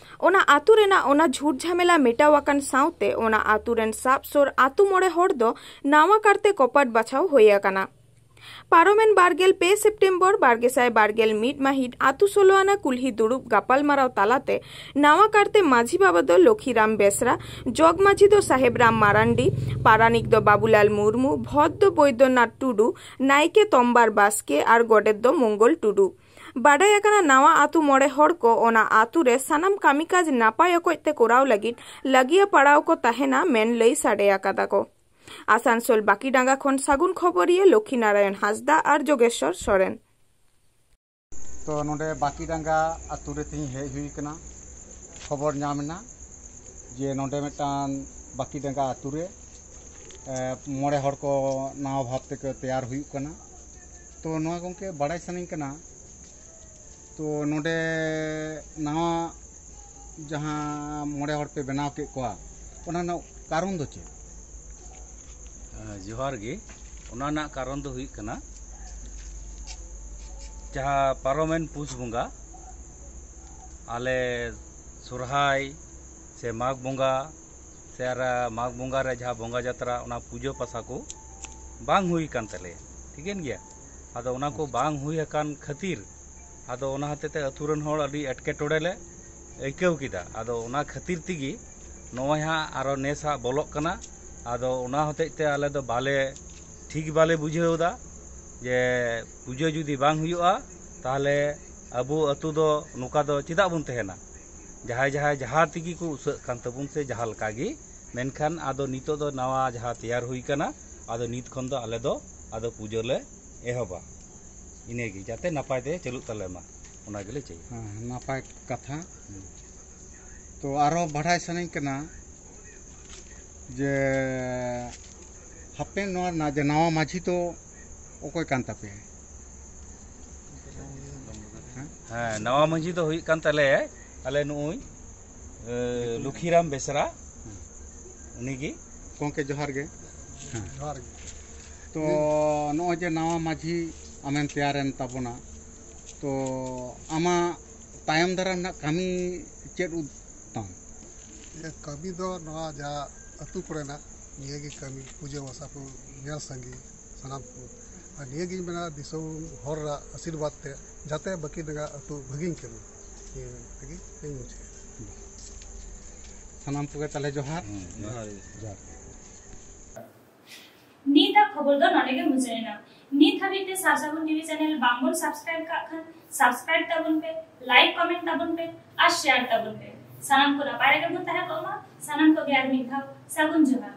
ᱚᱱᱟ ᱟᱹᱛᱩ ᱨᱮᱱᱟᱜ ᱚᱱᱟ ᱡᱷᱩᱴ ᱡᱷᱟᱢᱮᱞᱟ ᱢᱮᱴᱟᱣ ᱟᱠᱟᱱ ᱥᱟᱶᱛᱮ ᱚᱱᱟ ᱟᱹᱛᱩ ᱨᱮᱱ ᱥᱟᱵ ᱥᱳᱨ ᱟᱹᱛᱩ ᱢᱚᱬᱮ ᱦᱚᱲ ᱫᱚ ᱱᱟᱣᱟ ᱠᱟᱨᱛᱮ ᱠᱚᱯᱟᱴ ᱵᱟᱪᱷᱟᱣ ᱦᱩᱭ ᱟᱠᱟᱱᱟ᱾ ᱯᱟᱨᱚᱢᱮᱱ ᱵᱟᱨᱜᱮᱞ ᱯᱮ ᱥᱮᱯᱴᱮᱢᱵᱚᱨ ᱵᱟᱨ ᱜᱮᱥᱟᱭ ᱵᱟᱨᱜᱮᱞ ᱢᱤᱫ ᱢᱟᱹᱦᱤᱛ ᱟᱹᱛᱩ ᱥᱳᱞᱳ ᱟᱱᱟ ᱠᱩᱞᱦᱤ ᱫᱩᱲᱩᱵ ᱜᱟᱯᱟᱞᱢᱟᱨᱟᱣ ᱛᱟᱞᱟᱛᱮ ᱱᱟᱣᱟ ᱠᱟᱨᱛᱮ ᱢᱟᱹᱡᱷᱤ ᱵᱟᱵᱟ ᱫᱚ ᱞᱚᱠᱷᱤᱨᱟᱢ ᱵᱮᱥᱨᱟ, ᱡᱚᱜᱽ ᱢᱟᱹᱡᱷᱤ ᱫᱚ ᱥᱟᱦᱮᱵ ᱨᱟᱢ ᱢᱟᱨᱟᱱᱰᱤ, ᱯᱟᱨᱟᱱᱤᱠ ᱫᱚ ᱵᱟᱵᱩᱞᱟᱞ ᱢᱩᱨᱢᱩ, ᱵᱷᱚᱫᱽ ᱫᱚ ᱵᱳᱭᱫᱚᱱᱟᱛᱷ ᱴᱩᱰᱩ, ᱱᱟᱭᱠᱮ ᱛᱚᱢᱵᱟᱨ ᱵᱟᱥᱠᱮ ᱟᱨ ᱜᱚᱰᱮᱛ ᱫᱚ ᱢᱚᱝᱜᱚᱞ ᱴᱩᱰᱩ᱾ ᱵᱟᱰᱟᱭ ᱟᱠᱟᱱᱟ, ᱱᱟᱣᱟ ᱟᱹᱛᱩ ᱢᱚᱬᱮ ᱦᱚᱲ ᱠᱚ ᱚᱱᱟ ᱟᱹᱛᱩ ᱨᱮ ᱥᱟᱱᱟᱢ ᱠᱟᱹᱢᱤ ᱠᱟᱡᱽ ᱱᱟᱯᱟᱭ ᱚᱠᱚᱡ ᱛᱮ ᱠᱚᱨᱟᱣ ᱞᱟᱹᱜᱤᱫ ᱞᱟᱹᱜᱤᱭᱟ ᱯᱟᱲᱟᱣ ᱠᱚ ᱛᱟᱦᱮᱱᱟ ᱢᱮᱱ ᱞᱟᱹᱭ ᱥᱟᱰᱮ ᱟᱠᱟᱫᱟ ᱠᱚ᱾ ᱟᱥᱟᱱᱥᱳᱞ ᱵᱟᱠᱤᱰᱟᱸᱜᱟ ᱠᱷᱚᱱ ᱥᱟᱹᱜᱩᱱ ᱠᱷᱚᱵᱚᱨᱤᱭᱟᱹ ᱞᱚᱠᱠᱷᱤ ᱱᱟᱨᱟᱭᱚᱱ ᱦᱟᱸᱥᱫᱟ ᱟᱨ ᱡᱳᱜᱮᱥᱣᱚᱨ ᱥᱚᱨᱮᱱ᱾ ᱛᱚ, ᱱᱚᱰᱮ ᱵᱟᱠᱤᱰᱟᱸᱜᱟ ᱟᱹᱛᱩ ᱨᱮ ᱛᱮᱦᱮᱧ ᱦᱮᱡ ᱦᱩᱭ ᱠᱟᱱᱟ᱾ ᱠᱷᱚᱵᱚᱨ ᱧᱟᱢ ᱮᱱᱟ ᱡᱮ ᱱᱚᱰᱮ ᱢᱤᱫᱴᱟᱝ ᱵᱟᱠᱤᱰᱟᱸᱜᱟ ᱟᱹᱛᱩ ᱨᱮ, ᱮ, ᱢᱚᱬᱮ ᱦᱚᱲ ᱠᱚ ᱱᱟᱣᱟ ᱵᱷᱟᱵᱽ ᱛᱮᱠᱚ ᱛᱮᱭᱟᱨ ᱦᱩᱭᱩᱜ ᱠᱟᱱᱟ᱾ ᱛᱚ, ᱱᱚᱣᱟ ᱜᱚᱢᱠᱮ ᱵᱟᱲᱟᱭ ᱥᱟᱱᱟᱧ ᱠᱟᱱᱟ, ᱛᱚ, ᱱᱚᱰᱮ ᱱᱟᱣᱟ ᱡᱟᱦᱟᱸ ᱢᱚᱬᱮ ᱦᱚᱲ ᱯᱮ ᱵᱮᱱᱟᱣ ᱠᱮᱫ ᱠᱚᱣᱟ, ᱚᱱᱟ ᱨᱮᱱᱟᱜ ᱠᱟᱨᱚᱱ ᱫᱚ ᱪᱮᱫ? ᱡᱚᱦᱟᱨ ᱜᱮ᱾ ᱚᱱᱟ ᱨᱮᱱᱟᱜ ᱠᱟᱨᱚᱱ ᱫᱚ ᱦᱩᱭᱩᱜ ᱠᱟᱱᱟ, ᱡᱟᱦᱟᱸ ᱯᱟᱨᱚᱢᱮᱱ ᱯᱩᱥ ᱵᱚᱸᱜᱟ ᱟᱞᱮ ᱥᱚᱨᱦᱟᱭ ᱥᱮ ᱢᱟᱜᱽ ᱵᱚᱸᱜᱟ ᱥᱮ ᱟᱨ ᱢᱟᱜᱽ ᱵᱚᱸᱜᱟ ᱨᱮ ᱡᱟᱦᱟᱸ ᱵᱚᱸᱜᱟ ᱡᱟᱛᱨᱟ, ᱚᱱᱟ ᱯᱩᱡᱟᱹ ᱯᱟᱥᱟ ᱠᱚ ᱵᱟᱝ ᱦᱩᱭ ᱠᱟᱱ ᱛᱟᱞᱮᱭᱟ, ᱴᱷᱤᱠᱟᱹᱱ ᱜᱮᱭᱟ᱾ ᱟᱫᱚ ᱚᱱᱟ ᱠᱚ ᱵᱟᱝ ᱦᱩᱭ ᱟᱠᱟᱱ ᱠᱷᱟᱹᱛᱤᱨ, ᱟᱫᱚ ᱚᱱᱟ ᱦᱚᱛᱮᱡ ᱛᱮ ᱟᱹᱛᱩ ᱨᱮᱱ ᱦᱚᱲ ᱟᱹᱰᱤ ᱮᱴᱠᱮᱴᱚᱬᱮ ᱞᱮ ᱟᱹᱭᱠᱟᱹᱣ ᱠᱮᱫᱟ᱾ ᱟᱫᱚ ᱚᱱᱟ ᱠᱷᱟᱹᱛᱤᱨ ᱛᱮᱜᱮ ᱱᱚᱜᱼᱚᱭ ᱦᱟᱸᱜ ᱟᱨᱚ ᱱᱮᱥ ᱦᱟᱸᱜ ᱵᱚᱞᱚᱜ ᱠᱟᱱᱟ᱾ ᱟᱫᱚ ᱚᱱᱟ ᱦᱚᱛᱮᱡ ᱛᱮ ᱟᱞᱮ ᱫᱚ ᱵᱟᱞᱮ, ᱴᱷᱤᱠ ᱵᱟᱞᱮ ᱵᱩᱡᱷᱟᱹᱣ ᱮᱫᱟ ᱡᱮ ᱯᱩᱡᱟᱹ ᱡᱩᱫᱤ ᱵᱟᱝ ᱦᱩᱭᱩᱜᱼᱟ, ᱛᱟᱦᱚᱞᱮ ᱟᱵᱚ ᱟᱹᱛᱩ ᱫᱚ ᱱᱚᱝᱠᱟ ᱫᱚ ᱪᱮᱫᱟᱜ ᱵᱚᱱ ᱛᱟᱦᱮᱱᱟ? ᱡᱟᱦᱟᱸᱭ ᱡᱟᱦᱟᱸᱭ ᱡᱟᱦᱟᱸ ᱛᱮᱜᱮ ᱠᱚ ᱩᱥᱟᱹᱜ ᱠᱟᱱ ᱛᱟᱵᱚᱱ ᱥᱮ ᱡᱟᱦᱟᱸ ᱞᱮᱠᱟ ᱜᱮ, ᱢᱮᱱᱠᱷᱟᱱ ᱟᱫᱚ ᱱᱤᱛᱚᱜ ᱫᱚ ᱱᱟᱣᱟ ᱡᱟᱦᱟᱸ ᱛᱮᱭᱟᱨ ᱦᱩᱭ ᱠᱟᱱᱟ, ᱟᱫᱚ ᱱᱤᱛ ᱠᱷᱚᱱ ᱫᱚ ᱟᱞᱮ ᱫᱚ ᱟᱫᱚ ᱯᱩᱡᱟᱹ ᱞᱮ ᱮᱦᱚᱵᱟ᱾ ᱤᱱᱟᱹᱜᱮ, ᱡᱟᱛᱮ ᱱᱟᱯᱟᱭ ᱛᱮ ᱪᱟᱹᱞᱩᱜ ᱛᱟᱞᱮ ᱢᱟ᱾ ᱚᱱᱟ ᱜᱮᱞᱮ ᱪᱟᱹᱭᱟ᱾ ᱦᱮᱸ, ᱱᱟᱯᱟᱭ ᱠᱟᱛᱷᱟ᱾ ᱛᱚ ᱟᱨᱦᱚᱸ ᱵᱟᱰᱟᱭ ᱥᱟᱱᱟᱧ ᱠᱟᱱᱟ ᱡᱮ ᱦᱟᱯᱮ ᱱᱚᱣᱟ ᱨᱮᱱᱟᱜ ᱡᱮ ᱱᱟᱣᱟ ᱢᱟᱹᱡᱷᱤ ᱫᱚ ᱚᱠᱚᱭ ᱠᱟᱱ ᱛᱟᱯᱮᱭᱟ? ᱦᱮᱸ, ᱱᱟᱣᱟ ᱢᱟᱹᱡᱷᱤ ᱫᱚ ᱦᱩᱭᱩᱜ ᱠᱟᱱ ᱛᱟᱞᱮᱭᱟ ᱟᱞᱮ ᱱᱩᱜᱼᱩᱭ ᱮ, ᱞᱩᱠᱷᱤᱨᱟᱢ ᱵᱮᱥᱨᱟ, ᱩᱱᱤᱜᱮ᱾ ᱜᱚᱢᱠᱮ ᱡᱚᱦᱟᱨ ᱜᱮ᱾ ᱡᱚᱦᱟᱨ ᱜᱮ᱾ ᱛᱚ ᱱᱚᱜᱼᱚᱭ ᱡᱮ ᱱᱟᱣᱟ ᱢᱟᱹᱡᱷᱤ ᱟᱢᱮᱢ ᱛᱮᱭᱟᱨᱮᱱ ᱛᱟᱵᱚᱱᱟ, ᱛᱚ ᱟᱢᱟᱜ ᱛᱟᱭᱚᱢ ᱫᱟᱨᱟᱢ ᱨᱮᱱᱟᱜ ᱠᱟᱹᱢᱤ ᱪᱮᱫ ᱩᱫ- ᱛᱟᱢ? ᱤᱧᱟᱹᱜ ᱠᱟᱹᱢᱤ ᱫᱚ ᱱᱚᱣᱟ ᱡᱟᱦᱟᱸ ᱟᱹᱛᱩ ᱠᱚᱨᱮᱱᱟᱜ ᱱᱤᱭᱟᱹᱜᱮ ᱠᱟᱹᱢᱤ, ᱯᱩᱡᱟᱹ ᱯᱟᱥᱟ ᱠᱚ ᱧᱮᱞ ᱥᱟᱸᱜᱮ ᱥᱟᱱᱟᱢ ᱠᱚ᱾ ᱟᱨ ᱱᱤᱭᱟᱹᱜᱤᱧ ᱢᱮᱱᱟ ᱫᱤᱥᱚᱢ ᱦᱚᱲ ᱨᱮᱱᱟᱜ ᱟᱥᱤᱨᱵᱟᱫᱽ ᱛᱮ ᱡᱟᱛᱮ ᱵᱟᱹᱠᱤ ᱱᱟᱜᱟᱨ ᱟᱹᱛᱩ ᱵᱷᱟᱹᱜᱤᱧ ᱠᱟᱹᱢᱤ, ᱱᱤᱭᱟᱹ ᱛᱮᱜᱮ ᱤᱧ ᱢᱩᱪᱟᱹᱫ᱾ ᱥᱟᱱᱟᱢ ᱠᱚᱜᱮ ᱛᱟᱦᱞᱮ ᱡᱚᱦᱟᱨ᱾ ᱡᱚᱦᱟᱨ ᱜᱮ᱾ ᱡᱚᱦᱟᱨ᱾ ᱱᱤᱛᱟᱜ ᱠᱷᱚᱵᱚᱨ ᱫᱚ ᱱᱚᱰᱮ ᱜᱮ ᱢᱩᱪᱟᱹᱫ ᱮᱱᱟ᱾ ᱱᱤᱛ ᱦᱟᱹᱵᱤᱡ ᱛᱮ ᱥᱟᱨ ᱥᱟᱹᱜᱩᱱ ᱴᱤᱵᱷᱤ ᱪᱮᱱᱮᱞ ᱵᱟᱝᱵᱚᱱ ᱥᱟᱵᱥᱠᱨᱟᱭᱤᱵ ᱠᱟᱜ ᱠᱷᱟᱱ ᱥᱟᱵᱥᱠᱨᱟᱭᱤᱵ ᱛᱟᱵᱚᱱ ᱯᱮ, ᱞᱟᱭᱤᱠ ᱠᱚᱢᱮᱱᱴ ᱛᱟᱵᱚᱱ ᱯᱮ ᱟᱨ ᱥᱮᱭᱟᱨ ᱛᱟᱵᱚᱱ ᱯᱮ᱾ ᱥᱟᱱᱟᱢ ᱠᱚ ᱱᱟᱯᱟᱭ ᱨᱮᱜᱮ ᱵᱚᱱ ᱛᱟᱦᱮᱸ ᱠᱚᱜ ᱢᱟ᱾ ᱥᱟᱱᱟᱢ ᱠᱚᱜᱮ ᱟᱨ ᱢᱤᱫ ᱫᱷᱟᱣ ᱥᱟᱹᱜᱩᱱ ᱡᱚᱦᱟᱨ᱾